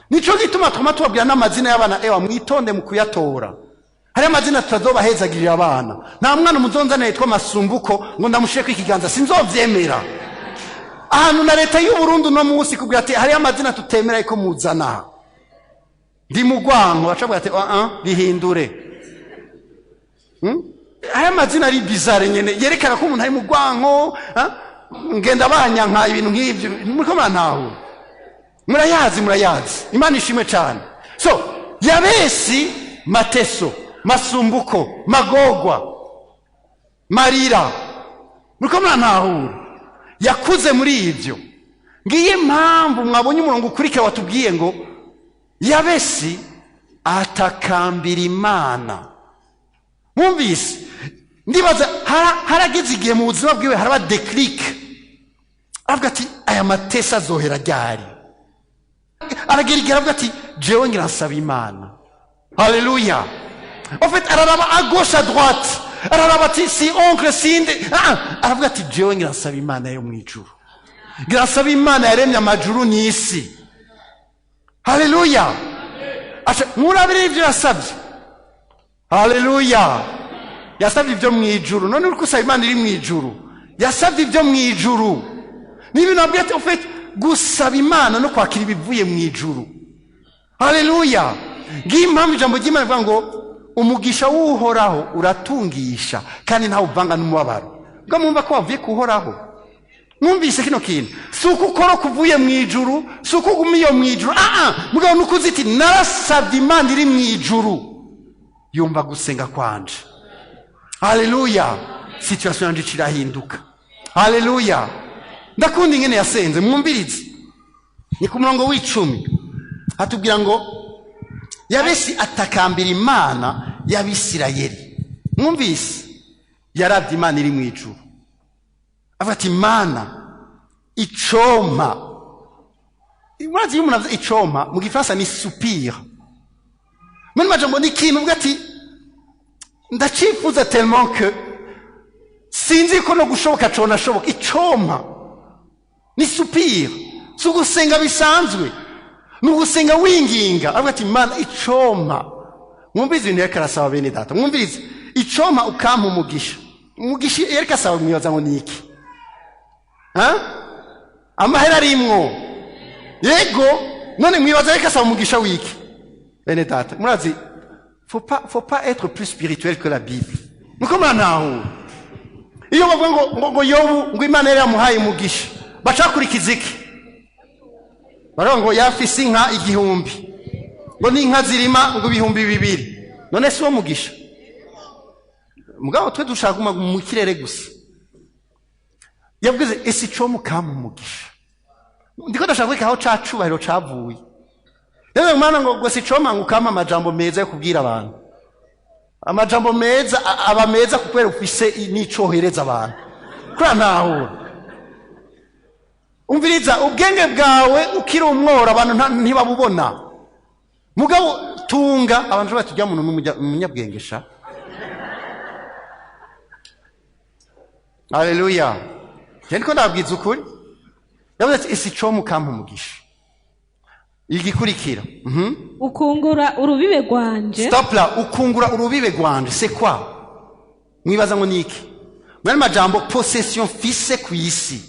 Nico gituma twama tubabwira n'amazina y'abana, ewa mwitonde mu kuyatora. Hari amazina tutazobahezagirira abana. Nta mwana muzonzana yitwa Masumbuko ngo ndamushireko ikiganza, sinzovyemera. Ahantu na leta y'u Burundi no munsi kubwira ati hari amazina tutemera ariko muzana. Ndi mugwanko bacavuga ati bihindure. Hari amazina ari bizarre nyene yerekana ko umuntu ari mugwanko, ngenda banyanka ibintu nk'ivyo. Muriko murantahura? Murayazi, murayazi. Imana ishimwe cyane. So Yabesi, mateso, masumbuko, magogwa, marira. Muriko murantahura? Yakuze muri ivyo. Ngiye mpamvu mwabonye umurongo ukurikira watubwiye ngo Yabesi atakambira Imana. Mwumvise? Ndibaza harageze igihe mu buzima bwiwe haraba déclic. Aravuga ati aya matesa azohera ryari? Aragera igihe aravuga ati jewe ngira nsaba Imana. Haleluya. En fait araraba à gauche à droite, araraba ati si oncle sinde, aravuga ati jewe ngira nsaba Imana yo mwijuru, ngira nsaba Imana yaremye amajuru n'isi. Haleluya. Murabire ivyo yasabye. Haleluya. Yasabye ibyo mwijuru. None uri kusaba Imana iri mwijuru, yasabye ibyo mwijuru. Ni ibintu abwiye ati en fait gusaba Imana no kwakira ibivuye mwijuru. Haleluya. Ngiyi impamvu ijambo ry'Imana rivuga ngo umugisha w'Uhoraho uratungisha kandi ntawe uvanga n'umubabaro. Ubwo mwumva ko wavuye kuhoraho. Mwumvise kino kintu, si uko ukora kuvuye mwijuru, si uko uguma iyo mwijuru, mugabo nuko uzi ati narasabye Imana iri mwijuru, yumva gusenga kwanje. Haleluya. Situation yanje irahinduka. Haleluya. Ndakunda ingene yasenze, mwumvirize. Ni ku murongo w'icumi hatubwira ngo Yabesi atakambira Imana y'Abisirayeli. Mwumvise? Yaravye Imana iri mwijuru, avuga ati Imana icompa. Murazi iyo umuntu avuze icompa mu gifaransa ni soupir. Muri majambo ni ikintu uvuga ati ndacifuza tellement que sinzi ko no gushoboka cona shoboka. Icompa ni soupir, si ugusenga bisanzwe, ni ugusenga winginga. Avuga ati Imana icompa. Mwumvirize ibintu yariko arasaba bene data. Mwumvirize icompa ukampa umugisha. Umugisha yariko asaba mwibaza ngo ni iki? Amahera arimwo. Yego, none mwibaza yariko asaba umugisha wiki? Bene data, murazi faut pas être plus spirituel que la Bible. Nuko murantahura. Iyo bavuga ngo Yobu ngo Imana yari yamuhaye umugisha, bacakurikiza iki? Baravuga ngo yafise inka 1000, Ngo n'inka zirima ngo 2000. None si wo mugisha? Mugabo twe dushaka kuguma mu kirere gusa. Yavuze ese ico mukampa umugisha. Ndiko ndashaka kwereka aho ca cubahiro cavuye. Rero Mana ngo si icompa ngo ukampa amajambo meza yo kubwira abantu. Amajambo meza aba meza kubera ufise n'ico ohereza abantu. Kuri ntahura. Umviriza, ubwenge bwawe ukiri umworo abantu ntibabubona. Mugabo tunga abantu bati ujya muntu n'umunyabwenge sha. Haleluya. Je ndiko ndababwiza ukuri. Yavuze ati isi ico mukampa umugisha. Igikurikira. Ukungura urubibe rwanje. Stop là, ukungura urubibe rwanje, c'est quoi? Mwibaza ngo niki? Mwene majambo possession fise ku isi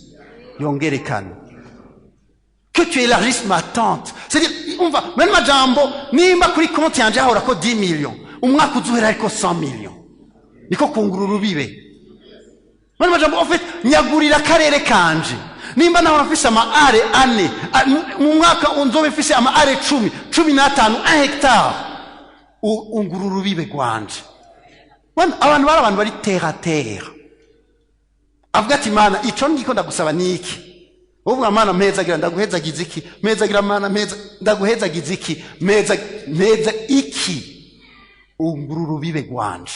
yongerekana. Que tu élargisses ma tente. C'est-à-dire, umva, mwene majambo nimba kuri konti yanje hahora ko 10 millions, umwaka uzuhera ariko 100 millions. Niko kungura urubibe. Mwene majambo, en fait, nyagurira akarere kanje. Nimba nahora mfise ama are ane, mu mwaka unzobe mfise ama are 10, 15, 1 hectare. Ungura urubibe rwanje. Abantu bari abantu bari terre à terre. Avuga ati Mana ico ndiko ndagusaba niki? Uvuga Mana mpezagira ndaguhezagiza iki? Mpezagira Mana mpeza ndaguhezagiza iki? Mpeza mpeza iki? Ungura urubibe rwanje.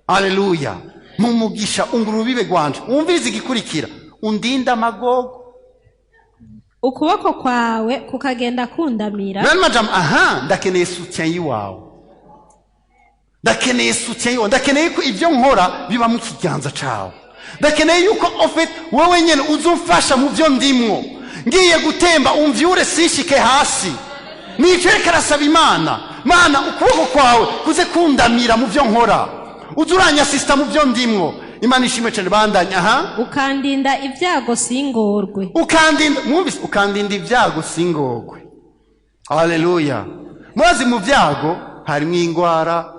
Haleluya. Mumugisha ungura urubibe rwanje. Wumvirize igikurikira. Undinda amagogo. Ukuboko kwawe kukagenda kundamira. Mwene majambo, aha, ndakeneye soutien yiwawe. Ndakeneye soutien yiwawe. Ndakeneye ko ibyo nkora biba mu kiganza cawe. Ndakeneye yuko en fait wowe nyene uzumfasha mu byo ndimwo. Ngiye gutemba umvyure sinshike hasi. Nico reka arasaba Imana. Mana ukuboko kwawe kuze kundamira mu byo nkora. Uzuranyasista mu byo ndimwo. Imana ishimwe cyane bandanya aha. Ukandinda ibyago singorwe. Ukandinda, mwumvise, ukandinda ibyago singorwe. Haleluya. Mwazi mu byago harimo ingwara.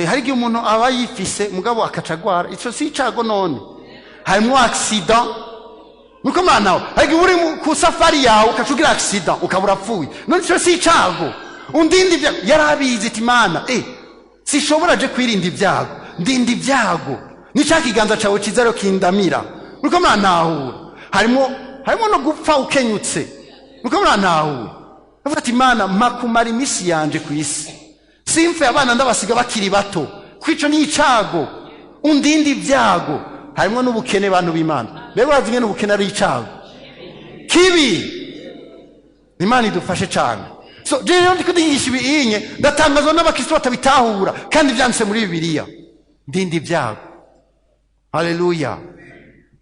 Hari igihe umuntu aba yifise mugabo akacagwara, ico si icago none. Harimo accident. Nuko mana, hari igihe uri ku safari yawe ukacugira accident ukabura apfuye. None ico si icago. Undinda ibyago yarabizi ati Mana, sishobora je kwirinda ibyago. Ndinda ibyago. Nica kiganza cawe ciza rero kindamira. Nuko murantahura. Harimo no gupfa ukenyutse. Nuko murantahura. Avuga ati Mana makumara imisi yanje ku isi. Simfe abana ndabasiga bakiri bato. Kwico ni icago. Undindi ibyago. Harimo n'ubukene bantu b'Imana. Mbega urazi ngene ubukene ari icago. Kibi. Imana idufashe cyane. So je rero ndiko ndigisha ibinye ndatangazwa n'abakristo batabitahura kandi byanditse muri Bibiliya. Ndindi ibyago. Haleluya.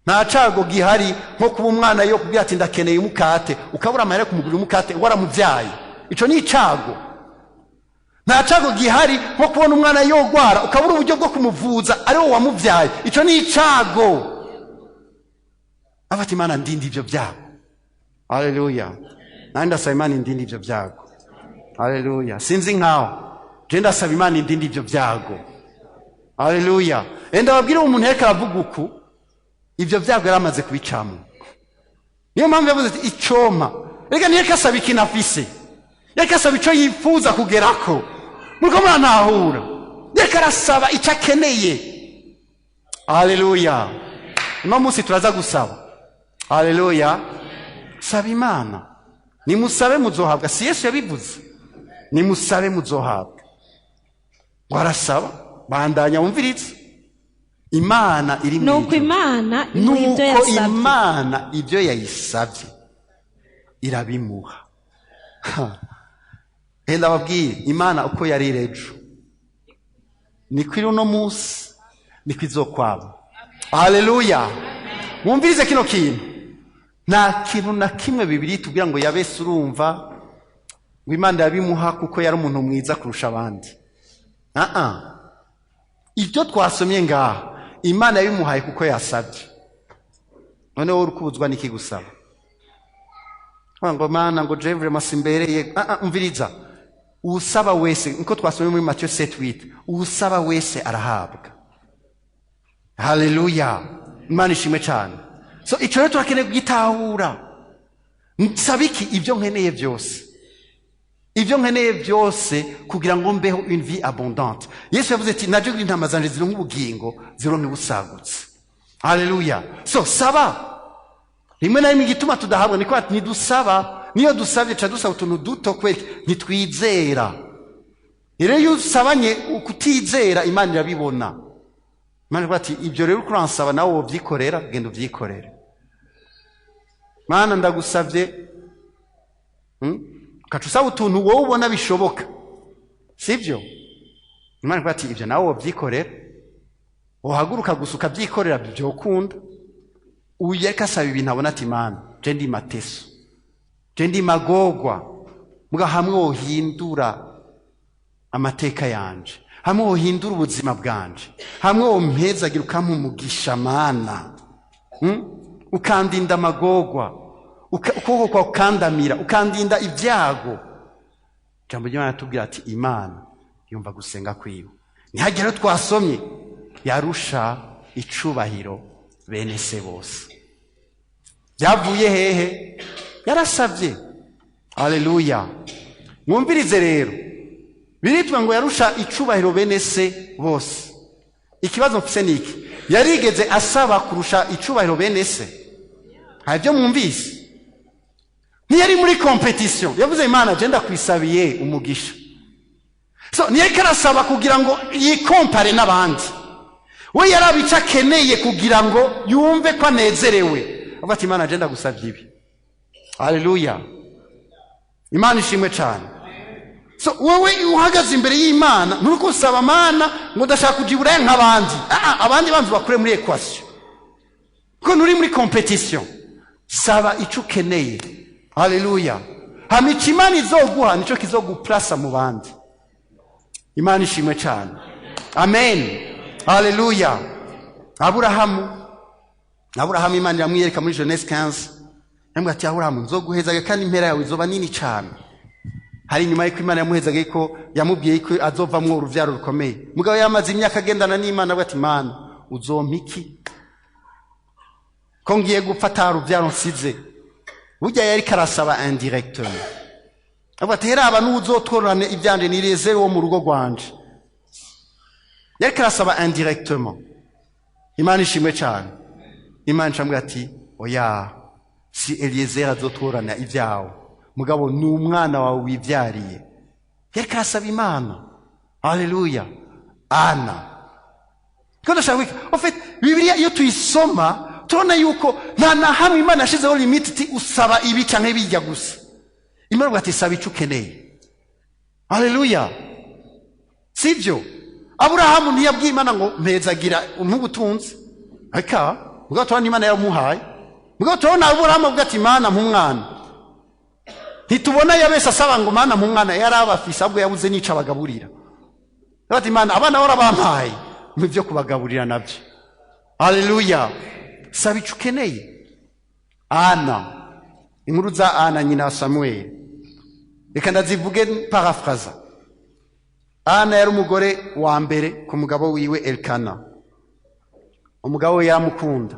Nta cago gihari nko kuba umwana yo kubwira ati ndakeneye umukate ukabura amahera kumugurira umukate waramuvyaye. Ico ni icago. Nta cago gihari nko kubona umwana yogwara ukabura uburyo bwo kumuvuza ari wowe wamuvyaye. Ico ni icago. Afata Imana ndindi ivyo byago. Haleluya. Nandi ndasaba Imana indindi ivyo byago. Haleluya. Sinzi nkaho. Je ndasaba Imana indindi ivyo byago. Haleluya. Enda babwire umuntu yariko aravuga uku ivyo byago yaramaze kubicamo. Niyo mpamvu yavuze ati icoma. Reka ntiyariko asaba ikintu afise. Yariko asaba ico yifuza kugerako. Muriko murantahura. Yariko arasaba ico akeneye. Haleluya. Uno munsi turaza gusaba. Haleluya. Saba Imana. Nimusabe muzohabwa. Si Yesu yabivuze. Nimusabe muzohabwa. Warasaba bandanya wumvirize. Imana iri mu Nuko Imana imuha ibyo Nuko yasabye. Imana ibyo yayisabye irabimuha. Enda babwiye Imana uko yari ejo niko iri uno munsi niko izokwaba. Haleluya. Mwumvirize kino kintu. Nta kintu na kimwe Bibiliya itubwira ngo Yabesi urumva ngo Imana yabimuha kuko yari umuntu mwiza kurusha abandi. Ibyo twasomye ngaha Imana yabimuhaye kuko yasabye. None wowe urukubuzwa niki gusaba? Ngo Mana ngo je vraiment simbereye. Umviriza. Usaba wese nko twasomye muri Matthew 7:8, usaba wese arahabwa. Haleluya. Imana ishimwe cyane. So ico rero turakeneye kugitahura. Nsaba iki? Ibyo nkeneye byose. Ibyo nkeneye byose kugira ngo mbeho une vie abondante. Yesu yavuze ati: "Naje kugira intama zanje zironke ubugingo, zironke busagutse." Haleluya! So saba. Rimwe na rimwe igituma tudahabwa niko ntidusaba. Niyo dusabye, ca dusaba utuntu duto kweri, ntitwizera. Rero iyo usabanye kutizera, Imana irabibona. Imana iravuga ati: "Ibyo rero uriko uransaba, nawe wobyikorera, genda ubyikorere." Mana, ndagusabye. Ukaca usaba utuntu wowe ubona bishoboka, sibyo? Imana iravuga ati: "Ibyo nawe wobyikorera, wohaguruka gusa ukabyikorera, byokunda." Uyu ariko asaba ibintu abona ati: "Mana, je ndi mateso, je ndi magogwa, muga hamwe wohindura amateka yanje, hamwe wohindura ubuzima bwanje, hamwe wompezagira, ukampa umugisha, Mana, Ukandinda amagogwa, ukuboko kwawe ukandamira, ukandinda ibyago." Ijambo ry'Imana ratubwira ati Imana yumva gusenga kwiwe. Ntihagire aho twasomye yarusha icubahiro bene se bose. Byavuye hehe? Yarasabye. Haleluya! Mwumvirize rero, biritwa ngo yarusha icubahiro bene se bose. Ikibazo mfise ni iki: yarigeze asaba kurusha icubahiro bene se? Hari ibyo mwumvise? Ntiyari muri compétition. Yavuze: "Imana, je ndakwisabiye umugisha." So ntiyariko arasaba kugira ngo yikompare n'abandi. We yaraba icyo akeneye kugira ngo yumve ko anezerewe. Avuga ati: "Imana, je ndagusabye ibi." Haleluya! Imana ishimwe cyane. So wowe uhagaze imbere y'Imana, ntuko usaba Mana ngo ndashaka kuja iburaya nk'abandi. Ah, abandi banzi bakure muri équation, kuko nturi muri compétition. Saba icyo ukeneye. Haleluya! Hama icyo Imana izoguha nicyo kizoguplasa mu bandi. Imana ishimwe cyane. Amen, haleluya. Aburahamu, Imana iramwiyereka muri Genèse 15, yambwira ati: "Aburahamu, nzoguhezaga kandi impera yawe izoba nini cyane." Hari inyuma y'uko Imana yamuhezaga ko yamubwiye ko azovamwo uruvyaro rukomeye. Mugabo yamaze imyaka agendana n'Imana, avuga ati: "Mana, uzompa iki ko ngiye gupfa ata ruvyaro nsize?" Burya yariko arasaba indirectement, avuga ati: "Heraba n'uzotworane ivyanje ni Eliyezeri wo mu rugo rwanje." Yariko arasaba indirectement. Imana ishimwe cyane. Imana icambwira ati: "Oya, si Eliyezeri azotworana ibyawe, mugabo ni umwana wawe wibyariye." Yariko arasaba Imana. Haleluya! Ana ko ndashaka kwiga, en fait, Bibiliya iyo tuyisoma, turabona yuko nta na hamwe Imana yashizeho limite iti usaba ibi canke bijya gusa. Imana ivuga ati: "Saba icyo ukeneye." Haleluya! Sibyo? Aburahamu ntiyabwiye Imana ngo mpezagira nk'ubutunzi, reka. Mugabo turabona Imana yamuhaye. Mugabo turabona Aburahamu avuga ati: "Mana, nk'umwana." Ntitubona Yabesi asaba ngo: "Mana, nk'umwana." Yari abafise, ahubwo yabuze n'ico abagaburira. Ati: "Imana, abana warabampaye mu byo kubagaburira nabyo." Haleluya! Saba icyo ukeneye. Ana, inkuru za Ana nyina wa Samuel, reka ndazivuge paraphrasa. Ana yari umugore wa mbere ku mugabo wiwe Elkana. Umugabo we yaramukunda,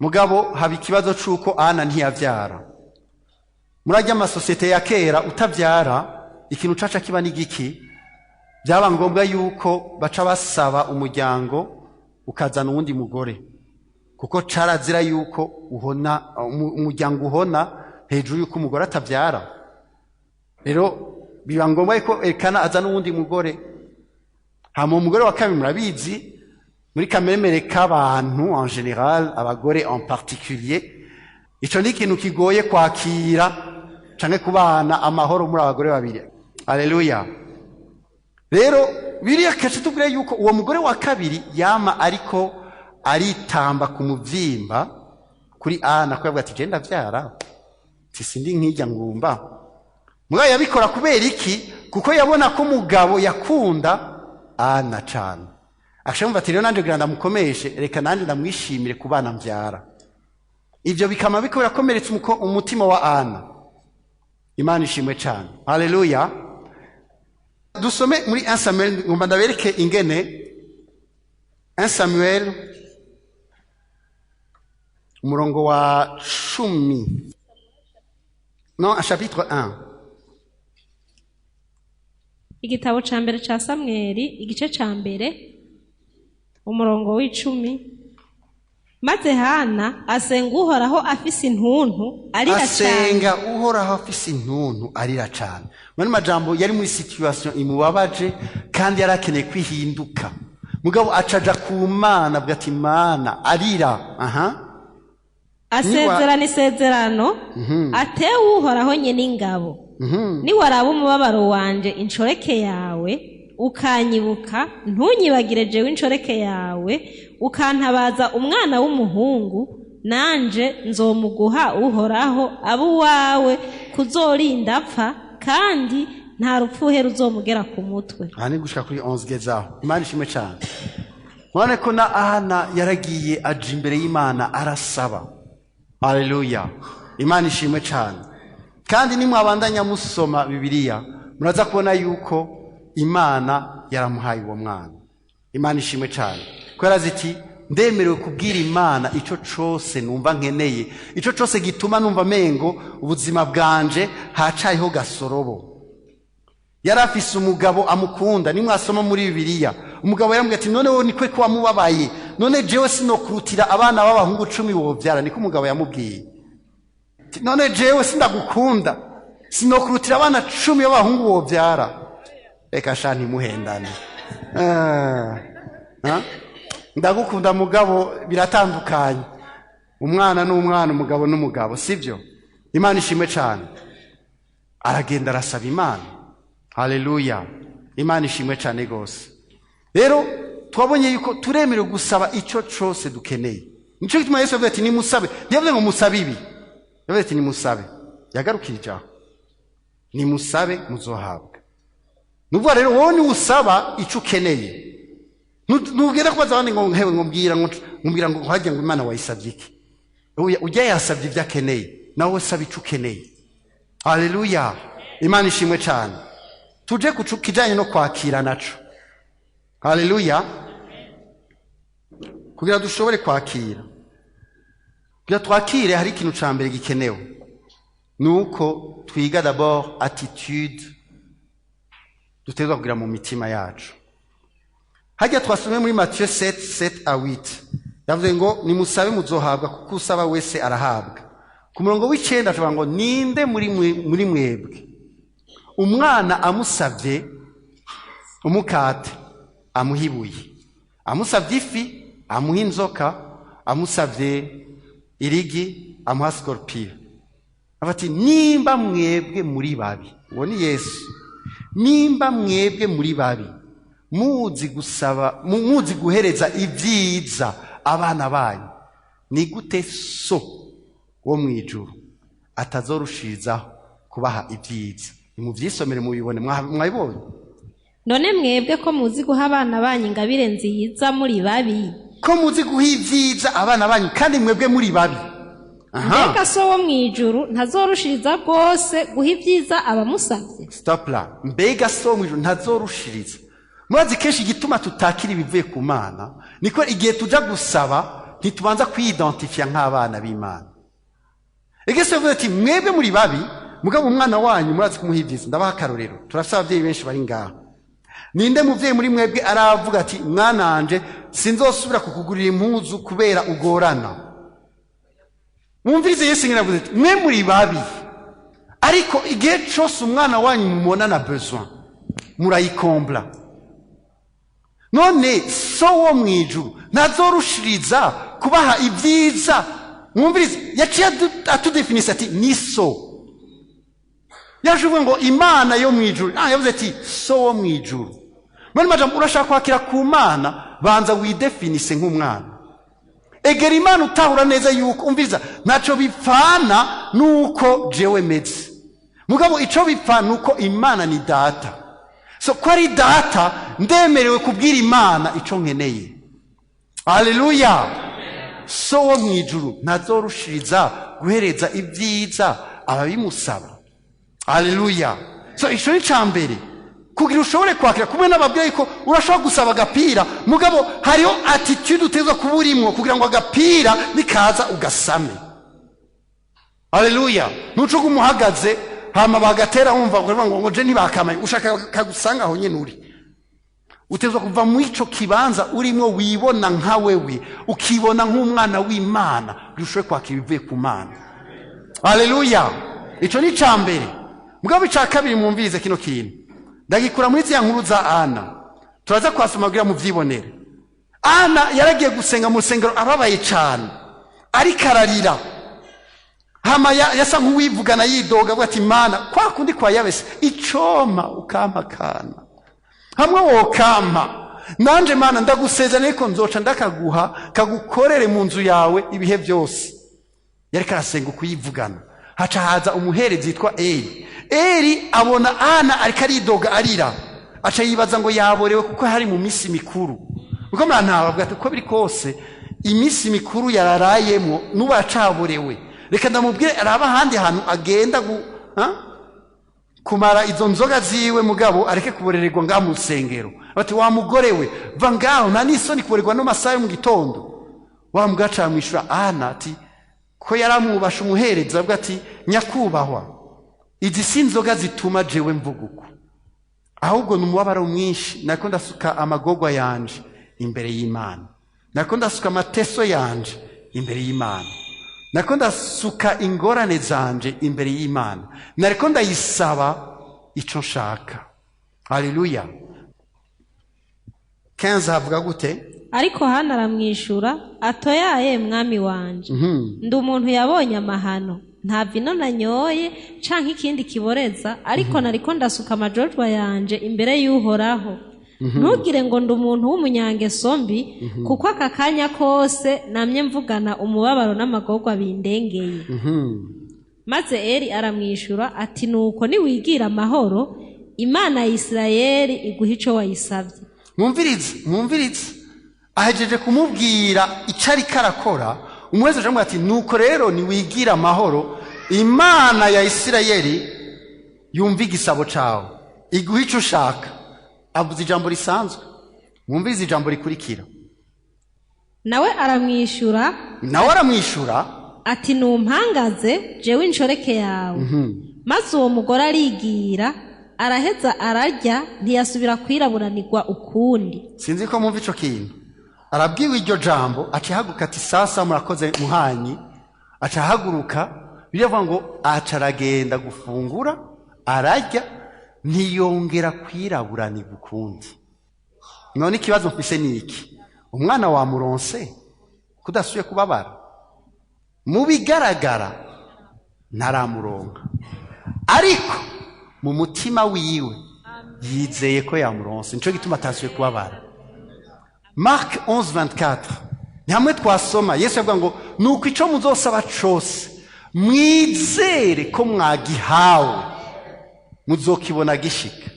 mugabo haba ikibazo c'uko Ana ntiyavyara. Murajya amasosiyete ya kera, utavyara, ikintu caca kiba n'igiki? Byaba ngombwa yuko baca basaba umuryango ukazana uwundi mugore, kuko carazira yuko uhona umuryango uhona hejuru yuko umugore atavyara. Rero biba ngombwa yuko Elkana azana uwundi mugore. Hama umugore wa kabiri, murabizi, muri kameremere k'abantu en général, abagore en particulier, ico ni ikintu kigoye kwakira canke kubana amahoro muri abagore babiri. Aleluya! Rero biriya kenshi tubwire yuko uwo mugore wa kabiri yama ariko aritamba ku muvyimba kuri Ana, ko yavuga ati: "Je ndavyara, sindi nkijya ngumba." Mugabo yabikora kubera iki? Kuko yabona ko umugabo yakunda Ana cane. Akashamva ati: "Rero nanje kugira ndamukomeshe, reka nanje ndamwishimire ku bana mvyara." Ivyo bikama biko birakomeretsa umutima wa Ana. Imana ishimwe cane. Haleluya! Dusome muri 1 Samuel, ngomba ndabereke ingene 1 Samuel, umurongo wa 10, non, chapitre 1. Igitabo ca mbere ca Samweli, igice ca mbere, umurongo w'10. Maze Hana asenga Uhoraho afise intuntu, arira cane. Asenga Uhoraho afise intuntu, arira cane. Muri majambo, yari muri situation imubabaje kandi yari akeneye kwihinduka, mugabo acaja ku Mana, avuga ati: "Mana", arira aha. Asezerana isezerano, atewe Uhoraho nyene ingabo: "Niwaraba umubabaro wanje inshoreke yawe, ukanyibuka, ntunyibagire jewe inshoreke yawe, ukantabaza umwana w'umuhungu, nanje nzomuguha Uhoraho abe uwawe kuzorinda apfa, kandi nta rupfuhe ruzomugera ku mutwe." Aha ni gushika kuri 11 gezaho. Imana ishimwe cyane. Murabona ko na Ana yaragiye aja imbere y'Imana, arasaba. Haleluya, Imana ishimwe cyane. Kandi nimwabandanya musoma Bibiliya, muraza kubona yuko Imana yaramuhaye uwo mwana. Imana ishimwe cyane, ko yarazi iti: "Ndemerewe kubwira Imana ico cose numva nkeneye, ico cose gituma numva mengo ubuzima bwanje hacayeho gasorobo." Yari afise umugabo amukunda. Nimwasoma muri Bibiliya, umugabo yaramubwiye ati: "None wowe nikwe ko wamubabaye? None jewe sinokurutira abana b'abahungu 10 wovyara?" Niko umugabo yamubwiye. Ati: "None jewe sindagukunda, sinokurutira abana 10 b'abahungu wovyara?" Reka sha, ntimuhendane. Ah, ah? Ndagukunda, mugabo biratandukanye. Umwana n'umwana, umugabo n'umugabo, sibyo? Imana ishimwe cyane. Aragenda arasaba Imana. Haleluya, Imana ishimwe cyane rwose. Rero twabonye yuko turemerewe gusaba icyo cyose dukeneye. Nicyo gituma Yesu yavuze ati: "Nimusabe." Ntiyavuze ngo musabe ibi, yavuze ati: "Nimusabe." Yagarukije aho: "Nimusabe, muzohabwa." Nuvuga rero, wowe niwusaba icyo ukeneye, ntugende kubaza abandi ngo: "Hewe, ngo mbwira, ngo mbwira, ngo hajya, ngo Imana wayisabye iki?" Oya, ujya yasabye ibyo akeneye, nawe saba icyo ukeneye. Haleluya, Imana ishimwe cyane. Tuje ku kijanye no kwakira naco. Haleluya. Kugira dushobore kwakira, kugira twakire, hari ikintu ca mbere gikenewe, ni uko twiga d'abord attitude dutegerezwa kugira mu mitima yacu. Hajya twasomye muri Matthieu 7, 7 à 8, yavuze ngo: "Nimusabe, muzohabwa, kuko usaba wese arahabwa." Ku murongo w'9 ashobora ngo: "Ninde muri mwebwe, umwana amusabye umukate amuha ibuye, amusabye ifi amuha inzoka, amusabye irigi amuha scorpion?" Ati: "Nimba mwebwe muri babi", uwo ni Yesu, "nimba mwebwe muri babi, muzi gusaba, muzi guhereza ibyiza abana banyu, ni gute So wo mu ijuru atazorushirizaho kubaha ibyiza?" Nimuvyisomere mubibone. Mwabibonye? None mwebwe ko muzi guha abana banyu ingabire nziza muri babi, ko muzi guha ibyiza abana banyu kandi mwebwe muri babi. Aha. Mbega So wo mu ijuru ntazorushiriza rwose guha ibyiza abamusabye? Stop là. Mbega So wo mu ijuru ntazorushiriza? Murazi, kenshi igituma tutakira ibivuye ku Mana niko igihe tuja gusaba ntitubanza kwiyidentifia nk'abana b'Imana. Ege yavuze ati: "Mwebwe muri babi, mugabo umwana wanyu murazi kumuha ibyiza." Ndabaha akarorero. Turafise ababyeyi benshi bari ngaha. Ninde muvyeyi muri mwebwe aravuga ati: "Mwana wanje, sinzosubira kukugurira impuzu kubera ugorana"? Mwumvirize Yesu ingene avuze ati: "Mwe muri babi, ariko igihe cose umwana wanyu mumubonana besoin, murayikombla. None So wo mu ijuru ntazorushiriza kubaha ibyiza?" Mwumvirize, yaciye atudefinisa ati: "Ni So." Yaje uvuga ngo Imana yo mu ijuru, yavuze ati: "So wo mu ijuru." Muri majambo, urashaka kwakira ku Mana, banza widefinise nk'umwana. Egera Imana utahura neza yuko, umviriza, ntacyo bipfana nuko jewe meze, mugabo ico bipfa nuko Imana ni Data. So ko ari Data, ndemerewe kubwira Imana ico nkeneye. Haleluya. So wo mu ijuru ntazorushiriza guhereza ibyiza ababimusaba? Haleluya. So ico ni ca mbere kugira ushobore kwakira. Kumwe n'ababwira yuko urashobora gusaba agapira, mugabo hariho attitude utegerezwa kuba urimwo kugira ngo agapira nikaza ugasame. Haleluya. Ntuce umuhagaze. Hama bagatera wumva ngo je ntibakamaye, ushaka kagusanga aho nyene uri. Utezwa kuva mu ico kibanza urimo, wibona nka wewe, ukibona nk'umwana w'Imana, ushobore kwakira ibivuye ku Mana. Haleluya! Ico ni ica mbere. Mugabo ica kabiri, mwumvirize kino kintu, ndagikura muri ziriya nkuru za Ana, turaza kwasoma kugira muvyibonere. Ana yaragiye gusenga mu rusengero ababaye cane, ariko ararira. Hama yasa nk'uwivugana, yidoga, avuga ati: "Mana, kwa kundi kwa Yabesi, icoma ukampa akana, hamwe wokampa nanje, Mana, ndagusezerana ariko nzoca ndakaguha kagukorere mu nzu yawe ibihe byose." Yariko arasenga ukuyivugana. Haca haza umuherezi yitwa Eli. Eli abona Ana ariko aridoga, arira, aca yibaza ngo yaborewe kuko hari mu minsi mikuru. Uko murantaba, avuga ati: "Uko biri kose iminsi mikuru yararayemo, n'ubu aracaborewe, reka ndamubwire araba ahandi hantu agenda ha? Kumara izo nzoga ziwe, mugabo areke kuborererwa ngaho mu rusengero." Bati: "Wa mugore we, va ngaho, nta n'isoni kuborerwa no masaha yo mu gitondo?" Wa mugabo aca aramwishura Ana ati, ko yaramwubasha umuhereza, avuga ati: "Nyakubahwa, izi si inzoga zituma jewe mvuga uko, ahubwo ni umubabaro mwinshi. Nako ndasuka amagorwa yanje imbere y'Imana, nako ndasuka amateso yanje imbere y'Imana, nako ndasuka ingorane zanje imbere y'Imana, nariko ndayisaba ico nshaka." Haleluya! 15 havuga gute? Ariko Hana aramwishura atoyaye mwami wanje, ndi umuntu yabonye amahano, nta vino nanyoye canke ikindi kiboreza, ariko nariko ndasuka amajojwa yanje imbere y'Uhoraho. Ntugire ngo ndi umuntu w'umunyangeso mbi, kuko aka kanya kose namye mvugana umubabaro n'amagorwa bindengeye. Maze Eli aramwishura ati: "Nuko niwigira amahoro, Imana ya Isirayeli iguha ico wayisabye." Mwumvirize, mwumvirize. Ahejeje kumubwira icyo ariko arakora, umuhezi aramubwira ati: "Nuko rero niwigira amahoro, Imana ya Isirayeli yumva igisabo cawe, iguha icyo ushaka." Avuze ijambo risanzwe. Mwumvirize ijambo rikurikira. Nawe aramwishura Nawe aramwishura ati: "Numpangaze jewe inshoreke yawe." Maze uwo mugore arigira, araheza ararya, ntiyasubira kwiraburanirwa ukundi. Sinzi ko mwumva ico kintu. Arabwiwe iryo jambo, aca ahaguruka ati: "Sasa murakoze muhanyi." Aca ahaguruka, biravuga ngo aca aragenda gufungura, ararya, ntiyongera kwiraburanirwa ukundi. None ikibazo mfise ni iki: umwana wamuronse kudasuye kubabara? Mu bigaragara ntaramuronka, ariko mu mutima wiwe yizeye ko yamuronse, nico gituma atasuye kubabara. Mark 11:24 ni hamwe twasoma Yesu yavuga ngo: "Nuko ico muzosaba cose, mwizere ko mwagihawe, muzokibona gishika."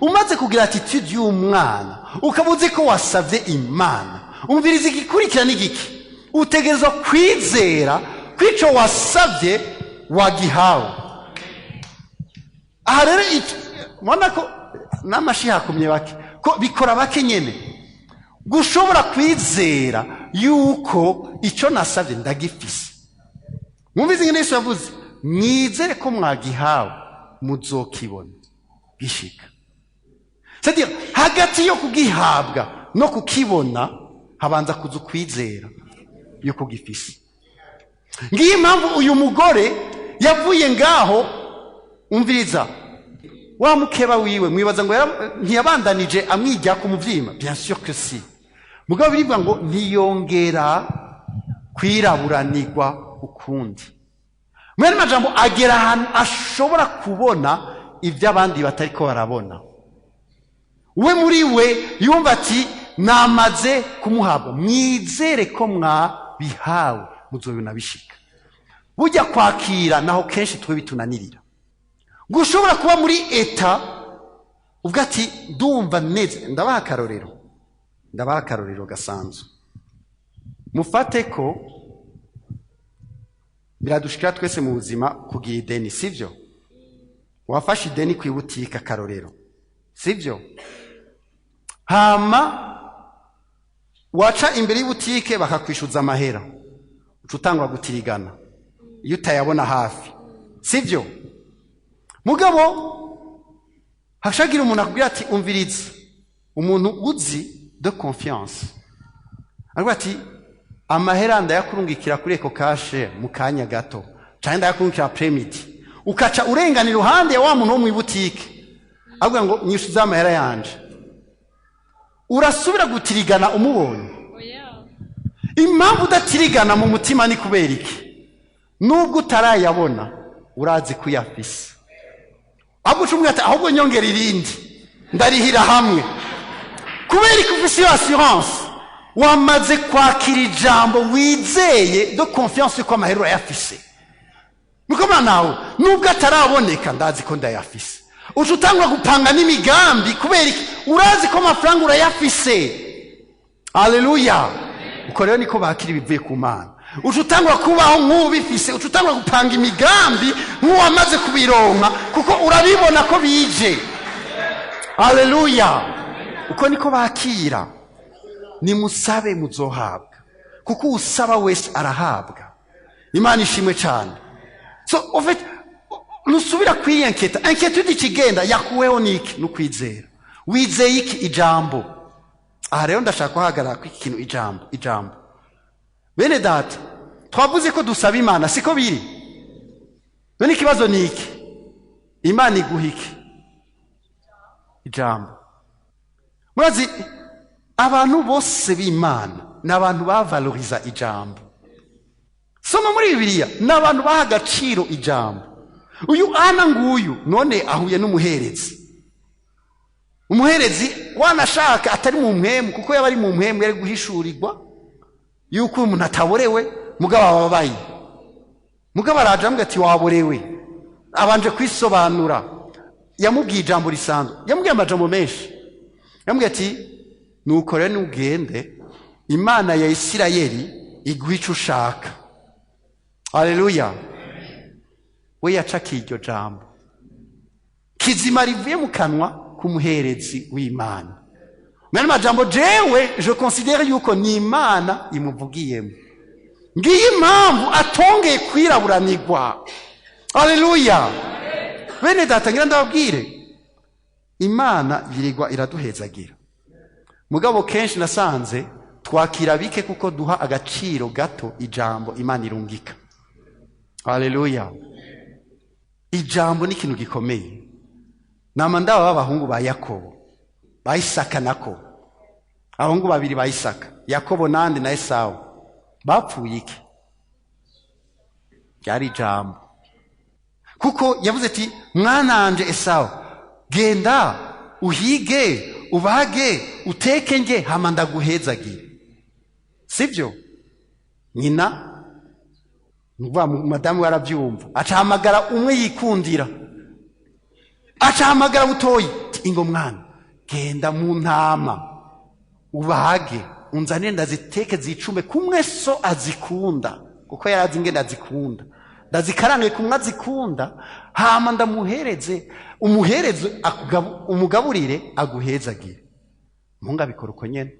Umaze kugira attitude y'umwana, ukaba uzi ko wasavye Imana, umviriza, igikurikira n'igiki? Utegerezwa kwizera ko ico wasavye wagihawe. Aha rero mubona ko n'amashi hakumye bake, ko bikora bake nyene gushobora kwizera yuko icyo nasabye ndagifise. Mwumvise ingene Yesu yavuze: "Mwizere ko mwagihawe, muzokibona gishika." C'est-à-dire, hagati yo kugihabwa no kukibona habanza kuza ukwizera yuko gifise. Ngiyi impamvu uyu mugore yavuye ngaho. Umviriza, wa mukeba wiwe, mwibaza ngo ntiyabandanije amwijya ku muvyima? Bien sûr que si. Mugabo birivuga ngo ntiyongera kwiraburanirwa ukundi. Mwene majambo, agera ahantu ashobora kubona ibyo abandi batariko barabona. We muri we yumva ati: "Namaze kumuhabwa, mwizere ko mwabihawe, muzobibona bishika." Burya kwakira naho kenshi twe bitunanirira. Gushobora kuba muri état ubwo ati: "Ndumva neza." Ndabaha akarorero, ndabaha akarorero gasanzwe. Mufate ko biradushikira twese mu buzima kugira ideni, sibyo? Wafashe ideni ku ibutike, akarorero, sibyo? Hama waca imbere y'ibutike bakakwishyuza amahera, uca utangwa gutirigana iyo utayabona hafi, sibyo? Mugabo hashagira umuntu akubwira ati umviriza, umuntu uzi de confiance aravuga ati amahera ndayakurungikira kuri EcoCash mu kanya gato, canke ndayakurungikira après-midi, ukaca urengana iruhande ya wa muntu wo mw'ibutike avuga ngo nyishuza amahera yanje, urasubira gutirigana umubonye? Impamvu udatirigana mu mutima ni kubera iki? Nubwo utarayabona, urazi ko uyafise. Ahubwo uca umubwira ati ahubwo nyongera irindi, ndarihira hamwe. Kubera ko ufise iyo assurance, wamaze kwakira ijambo wizeye de confiance ko amahera urayafise. Niko nawe, nubwo ataraboneka, ndazi ko ndayafise. Uca utangura gupanga n'imigambi. Kubera iki? Urazi ko amafaranga urayafise. Aleluya! Uko rero niko bakira ibivuye ku Mana. Uca utangura kubaho nk'ubifise, uca utangura gupanga imigambi nk'uwamaze kubironka, kuko urabibona ko bije. Aleluya! Uko niko bakira. Nimusabe muzohabwa, kuko usaba wese arahabwa. Imana ishimwe cyane. So en fait, ntusubira kwiyenketa. Inquiétude ikigenda yakuweho niki? Nukwizera. Wizeye iki? Ijambo. Aha rero ndashaka guhagarara ku iki kintu, ijambo. Ijambo, bene data, twavuze ko dusaba Imana, siko biri? None ikibazo ni iki: Imana iguha iki? Ijambo. Murazi, abantu bose b'Imana ni abantu bavaloriza ijambo. Soma muri Bibiliya, ni abantu baha agaciro ijambo. Uyu Ana nguyu none ahuye n'umuherezi, umuherezi wanashaka atari mu mpwemu, kuko yaba ari mu mpwemu yari guhishurirwa yuko uyu muntu ataborewe. Mugabo ababaye, mugabo araje amubwira ati waborewe. Abanje kwisobanura, yamubwiye ijambo risanzwe, yamubwiye amajambo menshi. Yamubwiye ati nuko rero nugende, Imana ya Isirayeli iguha ico ushaka. Haleluya! We yacakiye iryo jambo kizima rivuye mu kanwa k'umuherezi w'Imana. Mwene majambo, jewe je considère yuko ni Imana imuvugiyemo. Ngiyi impamvu atongeye kwiraburanirwa. Haleluya! Bene data, ngira ndababwire, Imana yirirwa iraduhezagira, mugabo kenshi nasanze twakira bike kuko duha agaciro gato ijambo Imana irungika. Haleluya! Ijambo ni ikintu gikomeye. Nama ndaba b'abahungu ba Yakobo, ba Isaka nako, abahungu babiri ba Isaka, Yakobo nande na Esawu, bapfuye iki? Ryari ijambo. Kuko yavuze ati mwananje Esawu, genda uhige, ubage, uteke nge, hama ndaguhezagire. Sibyo? Nyina, nukuvuga madamu we, arabyumva, acahamagara umwe yikundira, acahamagara butoyi ati ingo mwana, genda mu ntama ubage, unzanire ndaziteke zicume kumwe so azikunda, kuko yari azi ingene azikunda, ndazikarange kumwe azikunda, hama ndamuhereze, umuhereze umugaburire, aguhezagire. Umuhungu abikora uko nyene,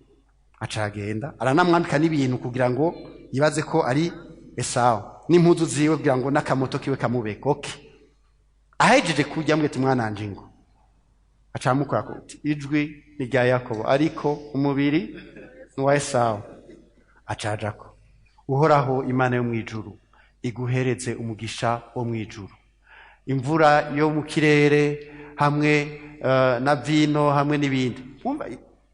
aca aragenda, aranamwambika n'ibintu kugira ngo yibaze ko ari Esawu, n'impuzu ziwe kugira ngo n'akamoto kiwe kamubeke. Okay, ahejeje kurya mbwe ati mwana ngo aca amukora ko ati, ijwi ni rya Yakobo ariko umubiri ni uwa Esawu. Aca ajako, Uhoraho Imana yo mu ijuru iguhereze umugisha wo mu ijuru, imvura yo mu kirere hamwe na vino hamwe n'ibindi. Wumva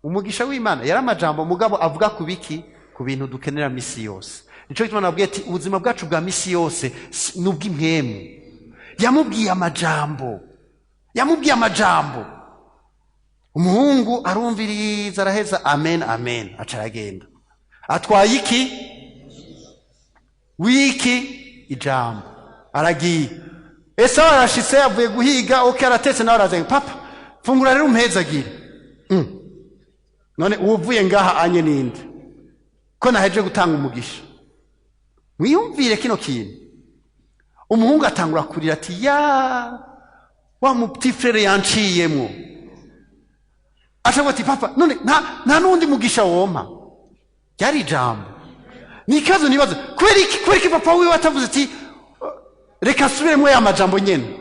umugisha w'Imana yari amajambo, mugabo avuga ku biki? Ku bintu dukenera misi yose. Nico gituma nabwiye ati ubuzima bwacu bwa misi yose ni ubw'impwemu. Yamubwiye amajambo, yamubwiye amajambo, umuhungu arumviriza, araheza, amen, amen, aca aragenda. Atwaye iki? Wiki ijambo. Aragiye. Esawu arashitse, avuye guhiga. Okay, aratetse nawe, arazanye. Papa, fungura rero umpezagire. None uwuvuye ngaha anye ninde ko naheje gutanga umugisha? Mwiyumvire kino kintu. Umuhungu atangura kurira ati ya wa mu petit frère yanciyemwo. Ashavuga ati papa, none nta n'undi mugisha wompa? Ryari ijambo. Ni ikibazo nibaza: kubera iki, kubera iki papa wiwe atavuze ati reka asubiremo ya majambo nyene?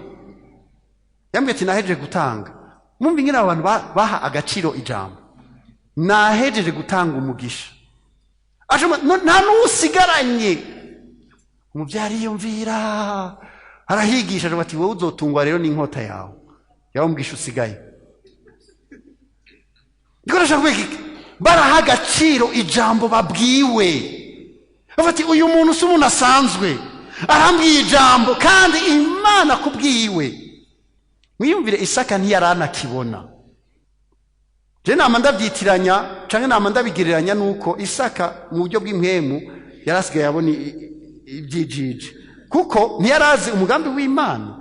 Yambwiye ati nahejeje gutanga. Mwumva ingene abantu baha agaciro ijambo. Nahejeje gutanga umugisha. Nta n'usigaranye. Umuvyeyi ariyumvira, arahigisha, avuga ati wowe uzotungwa rero n'inkota yawe, yawe umugisha usigaye. Ndiko ndashaka kuvuga iki? Baraha agaciro ijambo babwiwe. Bavuga ati uyu muntu si umuntu asanzwe, arambwiye ijambo kandi Imana kubwiwe. Mwiyumvire, Isaka ntiyaranakibona. Je nama ndabyitiranya canke nama ndabigereranya nuko Isaka mu buryo bw'impwemu yarasigaye abona ibyijiji, kuko ntiyarazi umugambi w'Imana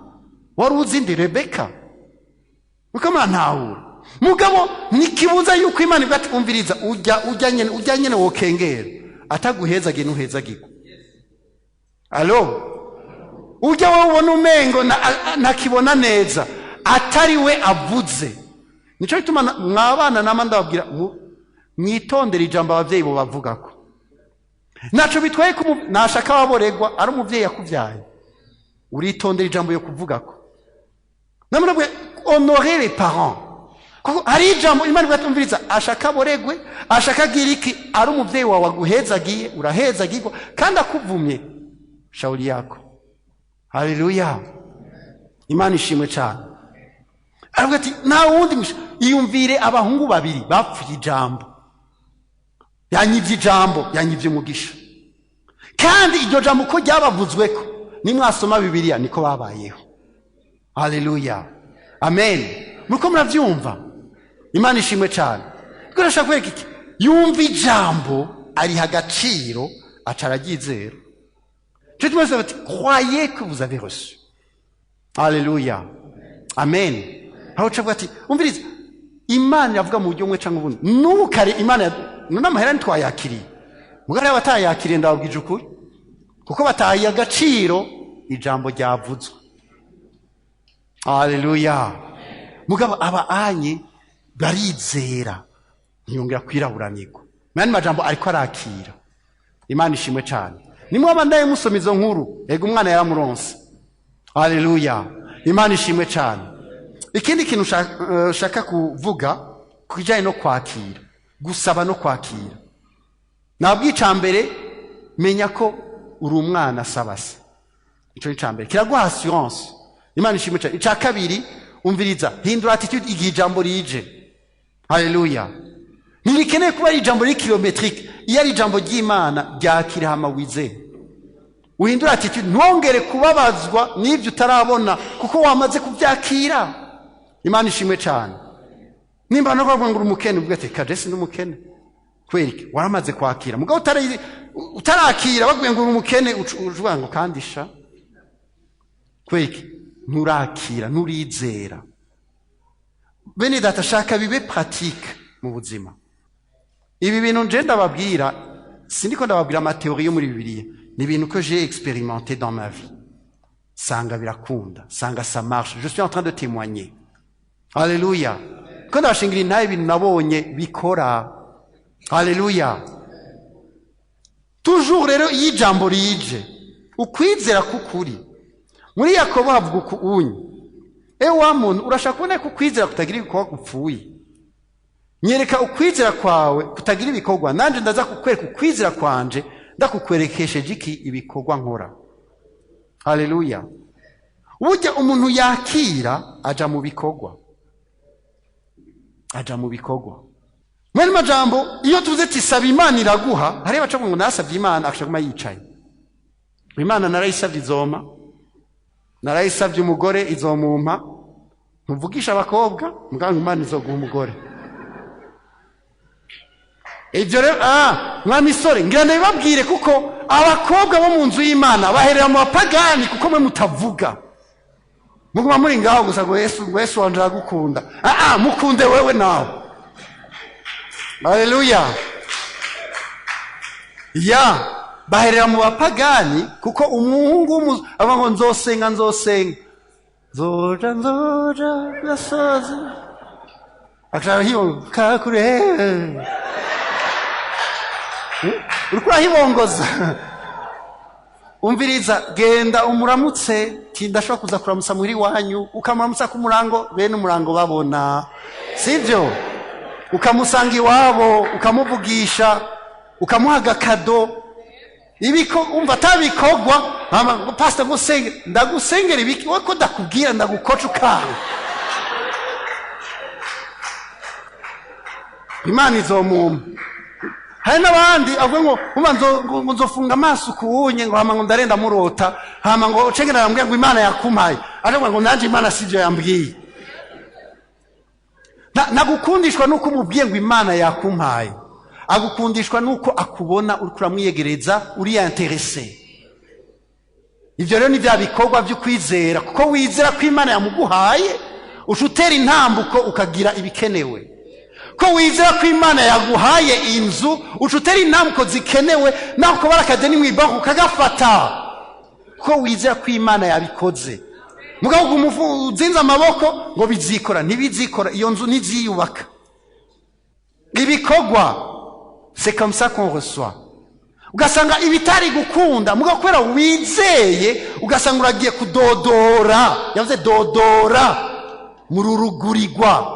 wari uzi ndi Rebeka. Uko murantahura? Mugabo ntikibuza yuko Imana ivuga ati umviriza, ujya nyene, ujya nyene wokengera ataguhezagiye ntuhezagirwa. Alo, ujya wowe ubona umengo ntakibona neza, atari we avuze. Nico gituma mwabana nama ndababwira mwitondere ijambo abavyeyi bo bavugako. Naco bitwaye ko nashaka waboregwa ari umuvyeyi yakuvyaye, uritondera ijambo yo kuvugako. Namwe honorer les parents, kuko hari ijambo Imana ivuga ati umviriza, ashaka aboregwe, ashaka agira iki, ari umuvyeyi wawe aguhezagiye urahezagirwa, kandi akuvumye shauri yako. Haleluya, Imana ishimwe cyane. Aravuga ati nta wundi iyumvire abahungu babiri bapfuye ijambo. Yanyivye ijambo, yanyivye umugisha. Kandi iryo jambo uko ryabavuzweko, nimwasoma Bibiliya niko babayeho. Haleluya, amen. Muriko muravyumva? Imana ishimwe cyane. Kuko ndashaka kwereka iki? Yumva ijambo, ariha agaciro, aca araryizera. Cyo tumeze bati croyez que vous avez reçu. Haleluya, amen. Aho uca ati umviriza, Imana iravuga mu buryo bumwe cyangwa ubundi. N'ubu kare Imana none amahera ntitwayakiriye, mugabo rero batayakiriye ndababwije ukuri, kuko bataye agaciro ijambo ryavuzwe. Haleluya. Mugabo aba anye barizera, ntiyongera kwiraburanirwa. Mu yandi majambo ariko arakira. Imana ishimwe cyane. Nimwe abandaye musoma izo nkuru, ego umwana yaramuronse. Haleluya, Imana ishimwe cyane. Ikindi kintu ushaka kuvuga ku kijyanye no kwakira, gusaba no kwakira, nabwo icya mbere, menya ko uri umwana asaba se. Icyo ni icya mbere, kiraguha assurance. Imana ishimwe cyane. Icya kabiri, umviriza, hindura attitude igihe ijambo rije. Haleluya. Ntirikeneye kuba ari ijambo riri kilométrique. Iyo ari ijambo ry'Imana, ryakira hama wizere, uhindura attitude, ntwongere kubabazwa n'ibyo utarabona, kuko wamaze kubyakira. Imana ishimwe cyane. Nimba no kuvuga ngo uri umukene, uvuga ati kaje sindi umukene. Kubera iki? Waramaze kwakira. Mugabo utarakira, bakubwiye ngo uri umukene, uvuga ngo kandisha. Kubera iki? Nturakira, nturizera. Bene data, shaka bibe pratique mu buzima. Ibi bintu nje ndababwira, sindiko ndababwira ama théories yo muri Bibiliya, ni ibintu que j'ai expérimenté dans ma vie, sanga birakunda, sanga ça marche. Je suis en train de témoigner. Haleluya. Ko ndabashingira intahe ibintu nabonye bikora. Haleluya. Toujours rero iyo ijambo rije, ukwizera kukuri, muri Yakobo havuga uku unye: ewe wa muntu, urashaka kubona ko ukwizera kutagira ibikorwa gupfuye? Nyereka ukwizera kwawe kutagira ibikorwa, nanje ndaza kukwereka ukwizera kwanje ndakukwerekesheje iki? Ibikorwa nkora. Haleluya. Burya umuntu yakira aja mu bikorwa, aja mu bikorwa. Mwene majambo, iyo tuvuze ati saba Imana iraguha, hariyo abaca ngo nasabye Imana, akashaguma yicaye. Imana narayisabye izoma, narayisabye umugore izomumpa. Ntuvugisha abakobwa muganga, Imana izoguha umugore. Ibyo rero, mwa misore, ngira ndabibabwire, kuko abakobwa bo mu nzu y'Imana baherera mu bapagani, kuko mwe mutavuga, muguma muri ngaho gusa ngo Yesu, ngo Yesu wanje aragukunda. Mukunde wewe nawe. Haleluya. Ya baherera mu bapagani, kuko umuhungu avuga ngo nzosenga, nzosenga, nzoja, nzoja gasozi, akashaka hiyo kakure. Uriko urahibongoza. Umviriza, genda umuramutse, ti ndashobora kuza kuramutsa muhira iwanyu, ukamuramutsa ku murango, bene umurango babona, sibyo? Ukamusanga iwabo, ukamuvugisha, ukamuha agakado. Ibiko umva atabikogwa, mama ngo pastor ngusengere, ndagusengera ibiki? We ko ndakubwira ndagukoca ukanga. Imana izomumpa. Hari n'abandi avuga ngo umva ngo nzofunga amaso kuwunye, ngo hama ngo ndarenda murota, hama ngo cengera yambwiye ngo Imana yakumpaye, aravuga ngo nanje Imana sivyo yambwiye. Nagukundishwa nuko umubwiye ngo Imana yakumpaye, agukundishwa nuko akubona uriko uramwiyegereza, uri intéressé. Ivyo rero ni vya bikorwa vyo kwizera, kuko wizera ko Imana yamuguhaye, uca utera intambuko ukagira ibikenewe. Ko wizera ko Imana yaguhaye inzu, uca utera intambuko zikenewe, naho ukaba akadeni mw'ibanki ukagafata, ko wizera ko Imana yabikoze. Mugabo uguma uzinze amaboko ngo bizikora, ntibizikora, iyo nzu ntiziyubaka. Ibikorwa, c'est comme ça qu'on reçoit. Ugasanga ibitari gukunda, mugabo kubera wizeye, ugasanga uragiye kudodora, yavuze dodora mururugurirwa.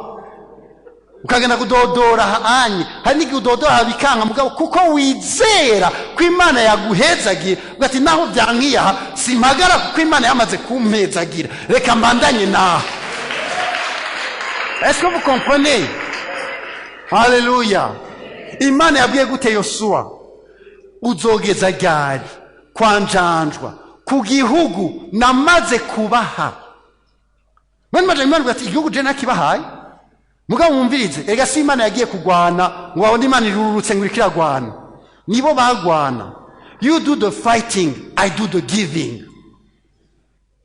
Ukagenda kudodora hanye, hari n'igihe udodora bikanga, mugabo kuko wizera ko Imana yaguhezagiye, ugati naho byankiye aha simpagara kuko Imana yamaze kumpezagira, reka mbandanye naha. Est-ce que vous comprenez? Haleluya. Imana yabwiye gute Yosuwa? Uzogeza ryari kwanjanjwa ku gihugu namaze kubaha? Mwene maje Imana ati igihugu je nakibahaye. Mugabo mwumvirize, erega si Imana yagiye kugwana ngo babone Imana irurutse ngo irikiragwana. Nibo bagwana. You do the fighting, I do the giving.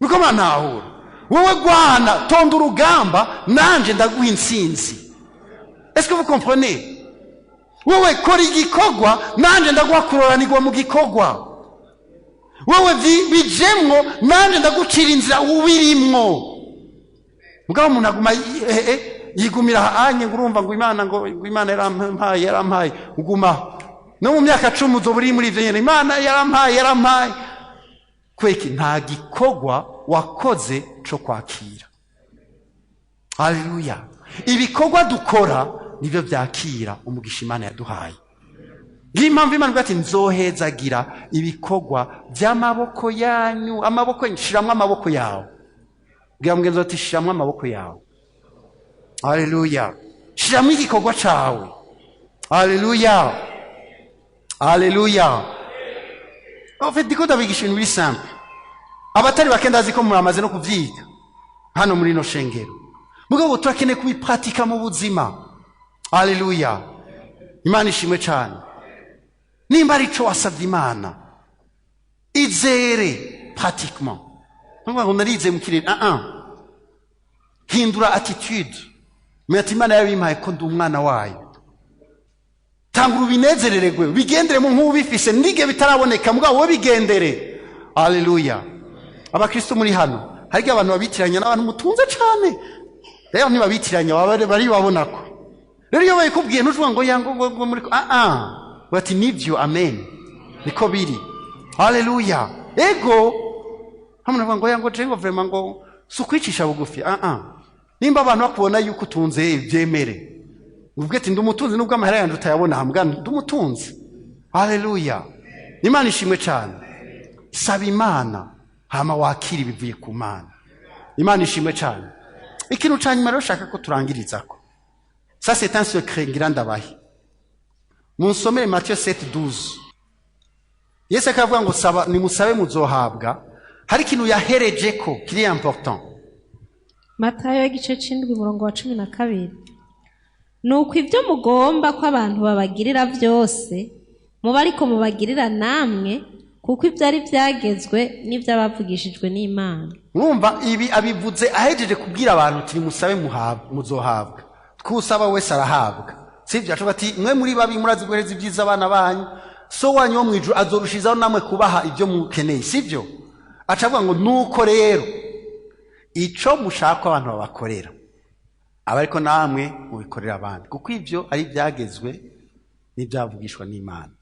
Niko mantahura. Wowe gwana, tonda urugamba, nanje ndaguha intsinzi. Est-ce que vous comprenez? Wowe kora igikorwa, nanje ndaguha kuroranirwa mu gikorwa. Wowe bijemwo, nanje ndagucira inzira ubirimwo. Mugabo umuntu aguma yigumira hanye, ngo urumva ngo Imana, ngo Imana yarampaye, yarampaye, uguma no mu myaka 10 uzoba uri muri ivyo nyene, Imana yarampaye, yarampaye. Kweki nta gikorwa wakoze co kwakira. Haleluya. Ibikorwa dukora nivyo vyakira umugisha Imana yaduhaye. Ngiyo impamvu Imana ivuga ati nzohezagira ibikorwa vy'amaboko yanyu. Amaboko, nshiramwo amaboko yawe. Bwira mugenzi wawe ati shiramwo amaboko yawe. Haleluya. Shiramwo igikorwa cawe. Haleluya. Haleluya. En fait, ndiko ndabigisha ibintu biri simple. Abatari bake ndazi ko muramaze no kuvyiga hano muri no shengero. Mugabo turakeneye kubipratika mu buzima. Haleluya. Imana ishimwe cane. Nimba ari ico wasavye Imana, izere pratiquement. Ntuvuga ngo narize mu kirere. Ah ah. Hindura attitude. Menya ati Imana yabimpaye ko ndi umwana wayo. Tangura ubinezerererwe, ubigenderemo nk'ubifise, nige bitaraboneka, mugabo wowe bigendere. Haleluya. Abakristo muri hano, hari igihe abantu babitiranya n'abantu mutunze cane. Rero ntibabitiranya, baba bari babona ko. Rero iyo bayikubwiye ntuvuga ngo yango ngo muri ko, ah ah. Bati nivyo, amen. Niko biri. Haleluya. Ego. Hamwe navuga ngo yango jengo vraiment ngo sukwicisha bugufi. Ah ah. Nimba abantu bakubona yuko utunze byemere. Uvuge ati ndi umutunzi nubwo amahera yanjye utayabona, hambwa ndi umutunzi. Haleluya. Imana ishimwe cyane. Saba Imana hama wakira ibivuye ku Mana. Imana ishimwe cyane. Ikintu ca nyuma rero shaka ko turangirizako. Ça c'est un secret ngira ndabahe. Munsomere Matthieu 7:12. Yesu akavuga ngo saba nimusabe muzohabwa. Hari ikintu yahereje ko kiri important. Matayo igice c'indwi umurongo wa 12. Nuko ibyo mugomba ko abantu babagirira byose, muba ariko mubagirira namwe, kuko ibyo ari byagezwe n'iby'abavugishijwe n'Imana. Urumva ibi abivuze ahejeje kubwira abantu ati nimusabe muzohabwa. Twusaba wese arahabwa. Sivyo? Acuba ati mwe muri babi murazi guhereza ibyiza abana banyu, so wanyu wo mwijuru azorushizaho namwe kubaha ibyo mukeneye. Sivyo? Acavuga ngo nuko rero ico mushaka abantu babakorera, aba ariko namwe mubikorera abandi, kuko ivyo ari byagezwe n'ibyavugishwa n'Imana.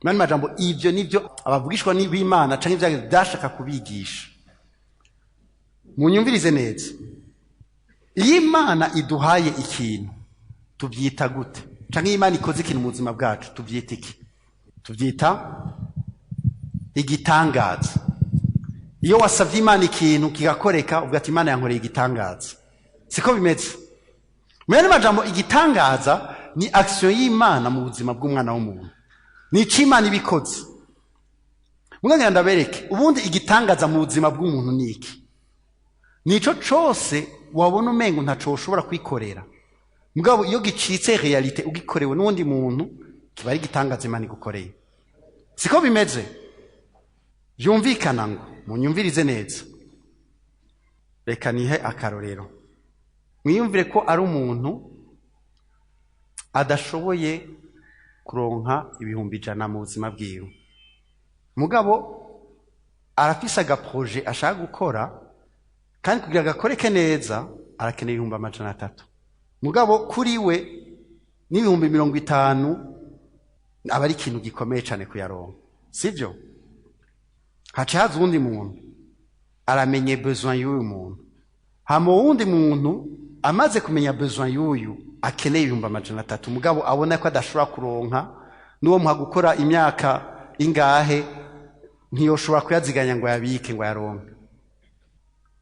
Mani majambo, ibyo nibyo abavugishwa b'Imana canke ivyagezwe byashaka kubigisha. Munyumvirize neza. Iyo Imana iduhaye ikintu, tubyita gute? Canke iyo Imana ikoze ikintu mu buzima bwacu, tubyita iki? Tubyita igitangaza. Iyo wasabye Imana ikintu kigakoreka, uvuga ati: "Imana yankoreye igitangaza." Siko bimeze? Mu yandi majambo, igitangaza ni action y'Imana mu buzima bw'umwana w'umuntu, ni ico Imana ibikoze. Mwagira ndabereke, ubundi igitangaza mu buzima bw'umuntu ni iki? Nico cose wabona umengo ntaco ushobora kwikorera, mugabo iyo gicitse réalité ugikorewe n'uwundi muntu, kiba ari igitangaza Imana igukoreye. Siko bimeze? Byumvikana ngo munyumvirize neza. Reka nihe akarorero. Mwiyumvire ko ari umuntu adashoboye kuronka 100,000 mu buzima bwiwe, mugabo arafise aga projet ashaka gukora, kandi kugira gakoreke neza arakeneye 300,000. Mugabo kuri we n'50,000 aba ari ikintu gikomeye cyane kuyaronka, sibyo? Haca haza uwundi muntu, aramenye besoin y'uyu muntu. Hama uwundi muntu amaze kumenya besoin y'uyu akeneye 300,000, mugabo abona ko adashobora kuronka, n'uwo muha gukora imyaka ingahe ntiyoshobora kuyaziganya ngo yabike ngo ayaronke.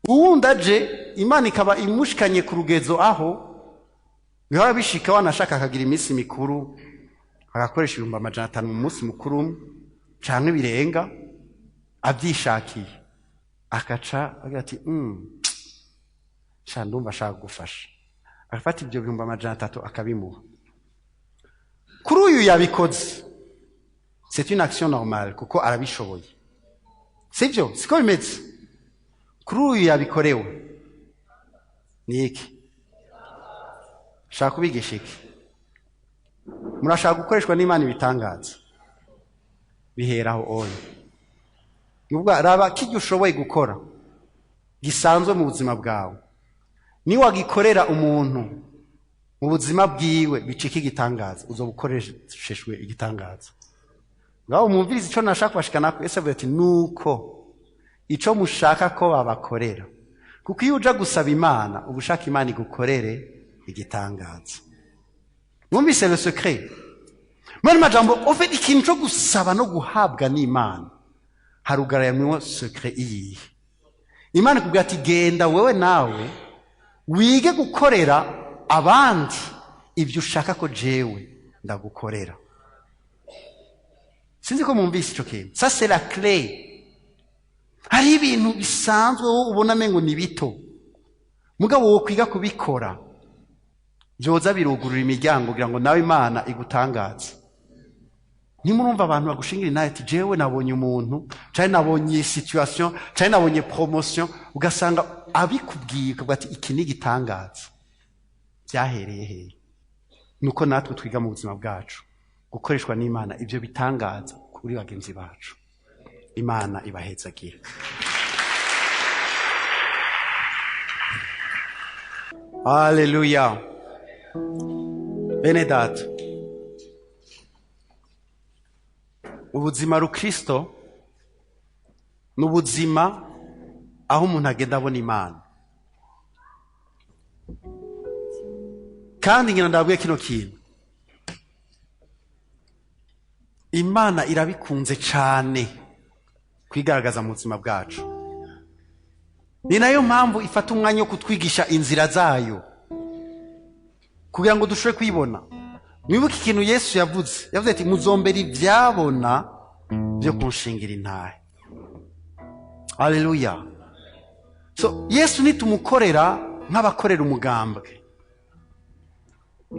Uwundi aje, Imana ikaba imushikanye ku rugezo aho bihora bishika, wanashaka akagira iminsi mikuru, agakoresha 500,000 mu munsi mukuru umwe canke birenga, abyishakiye, akaca agira ati: sha, ndumva ashaka gufasha." Agafata ibyo 300,000 akabimuha. Kuri uyu yabikoze, c'est une action normale kuko arabishoboye, sibyo? Siko bimeze? Kuri uyu yabikorewe ni iki? Shaka kubigisha iki? Murashaka gukoreshwa n'Imana ibitangaza, biheraho oya. Nubwo raba kijya ushoboye gukora gisanzwe mu buzima bwawe, niwagikorera umuntu mu buzima bwiwe bicika igitangaza, uzoba ukoreshejwe igitangaza. Ngaho mwumvirize ico nashaka kubashikanako. Yesu avuga ati: "Nuko ico mushaka ko babakorera." Kuko iyo uja gusaba Imana, uba ushaka Imana igukorere igitangaza. Mwumvise le secret? Mwene majambo, ufite ikintu co gusaba no guhabwa n'Imana, harugarayamwo secret iyihe? Imana ikubwira ati: "Genda wewe nawe wige gukorera abandi ibyo ushaka ko jewe ndagukorera." Sinzi ko mwumvise ico kintu. Ça, c'est la clé. Hari ibintu bisanzwe wowe ubona amengo ni bito, mugabo wowe kwiga kubikora, byoza birugurura imiryango kugira ngo nawe Imana igutangaze. Ntimurumva abantu bagushingira inaha ati: "Jewe nabonye umuntu, canke nabonye iyi situation, canke nabonye promotion"? Ugasanga abikubwiye, ukavuga ati: "Iki ni igitangaza." Byahereye hehe? Nuko natwe twiga mu buzima bwacu gukoreshwa n'Imana ibyo bitangaza kuri bagenzi bacu. Imana ibahezagire. Haleluya! Bene data, ubuzima rukristo ni ubuzima aho umuntu agenda abona Imana. Kandi ngira ndabwiye kino kintu: Imana irabikunze cane kwigaragaza mu buzima bwacu. Ni nayo mpamvu ifata umwanya wo kutwigisha inzira zayo kugira ngo dushobore kuyibona. Mwibuke ikintu Yesu yavuze. Yavuze ati: "Muzombera ibyabona byo kunshingira intahe." Haleluya! So Yesu nitumukorera nk'abakorera umugambwe.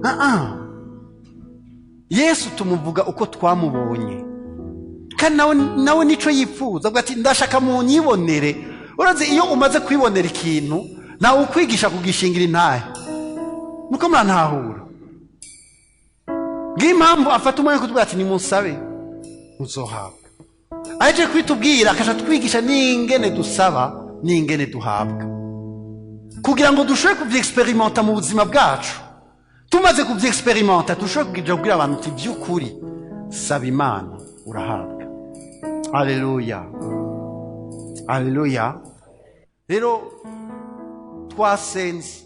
Ah ah. Yesu tumuvuga uko twamubonye, kandi nawe nico yifuza. Avuga ati: "Ndashaka munyibonere." Urazi, iyo umaze kwibonera ikintu, ntawe ukwigisha kugishingira intahe. Nuko murantahura ng'impamvu afata umwanya kutubwira ati: "Nimunsabe, muzohabwa." Aje kwitubwira, akasha twigisha n'ingene dusaba n'ingene duhabwa, kugira ngo dushobore kuvyexperimenta mu buzima bwacu. Tumaze kuvyexperimenta, dushobore kugira kubwira abantu uti: "By'ukuri, saba Imana." urahabwa. Haleluya, haleluya. Rero twasenze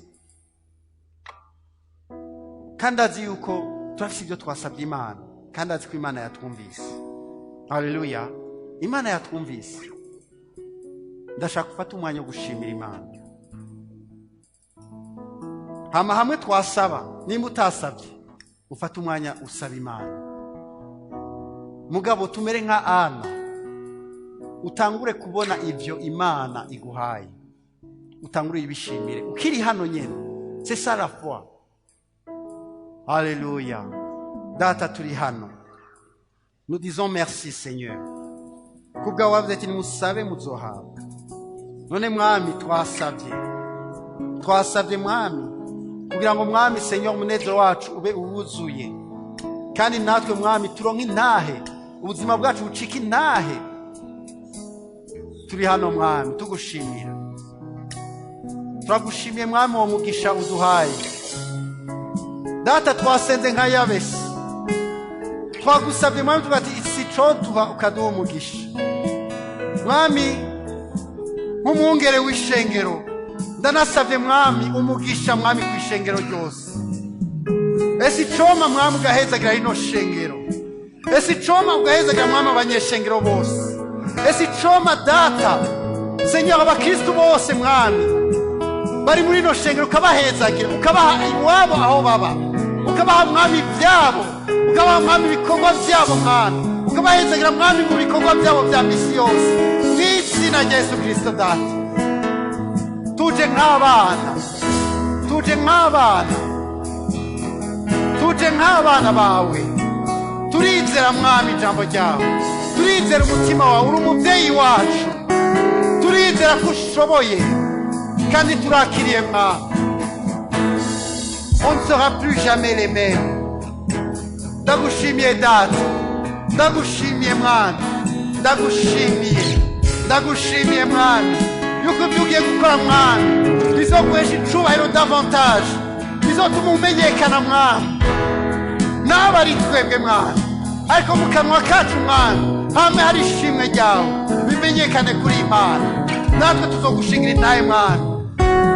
kandi azi yuko turafite ibyo twasabye Imana, kandi azi ko Imana yatwumvise. Haleluya, Imana yatwumvise. Ndashaka gufata umwanya wo gushimira Imana. Hama hamwe twasaba, nimba utasabye ufate umwanya usaba Imana. Mugabo tumere nka Ana, utangure kubona ibyo Imana iguhaye, utangure ibishimire ukiri hano nyene. C'est ça la foi. Haleluya. Data, turi hano, nous disons merci Seigneur kubwa wavuze ati nimusabe muzohabwa. None Mwami, twasabye, twasabye Mwami, kugira ngo Mwami Seigneur umunezero wacu ube uwuzuye, kandi natwe Mwami turonke intahe, ubuzima bwacu bucike intahe. Turi hano Mwami tugushimira, turagushimiye Mwami uwo mugisha uduhaye. Data, twasenze nka Yabesi, twagusabye Mwami, tuvuga ati isi coduha ukaduha umugisha. Mwami, nk'umwungere w'ishengero ndanasabye Mwami umugisha Mwami ku ishengero ryose. Ese icoma Mwami ugahezagira rino shengero, ese icoma ugahezagira Mwami abanyeshengero bose, ese icoma Data Seigneur abakristu bose Mwami bari muri rino shengero, ukabahezagira, ukabaha iwabo aho baba, ukabaha Mwami ibyabo, ukabaha Mwami ibikorwa byabo Mwami, ukabahezagira Mwami mu bikorwa byabo bya misi yose, mu izina rya Yesu Kristo. Data, tuje nk'abana, tuje nk'abana, tuje nk'abana bawe. Turizera Mwami ijambo ryawe, turizera umutima wawe, uri umubyeyi wacu, turizera ko ushoboye kandi turakiriye Mwami. On ne sera plus jamais les mêmes. Ndagushimiye Data, ndagushimiye Mwami, ndagushimiye, ndagushimiye Mwami yuko ibyo ugiye gukora Mwami bizoguhesha icubahiro davantage, bizotuma umenyekana Mwami. N'aba ari twebwe Mwami, ariko mu kanwa kacu Mwami hamwe hari ishimwe ryawe, bimenyekane kuri Imana. Natwe tuzogushingira intahe Mwami,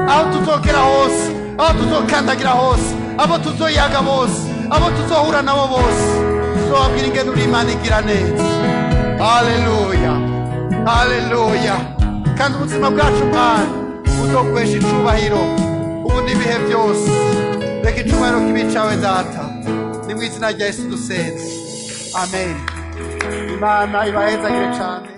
aho tuzogera hose, aho tuzokandagira hose, abo tuzoyaga bose, abo tuzohura nabo bose, tuzobabwira ingene uri Imana igira neza. Haleluya, haleluya. Kandi ubuzima bwacu Mwami buzoguhesha icubahiro ubu n'ibihe byose. Reka icubahiro kibe icawe Data, ni mu izina rya Yesu dusenze, amen. Imana ibahezagire cane.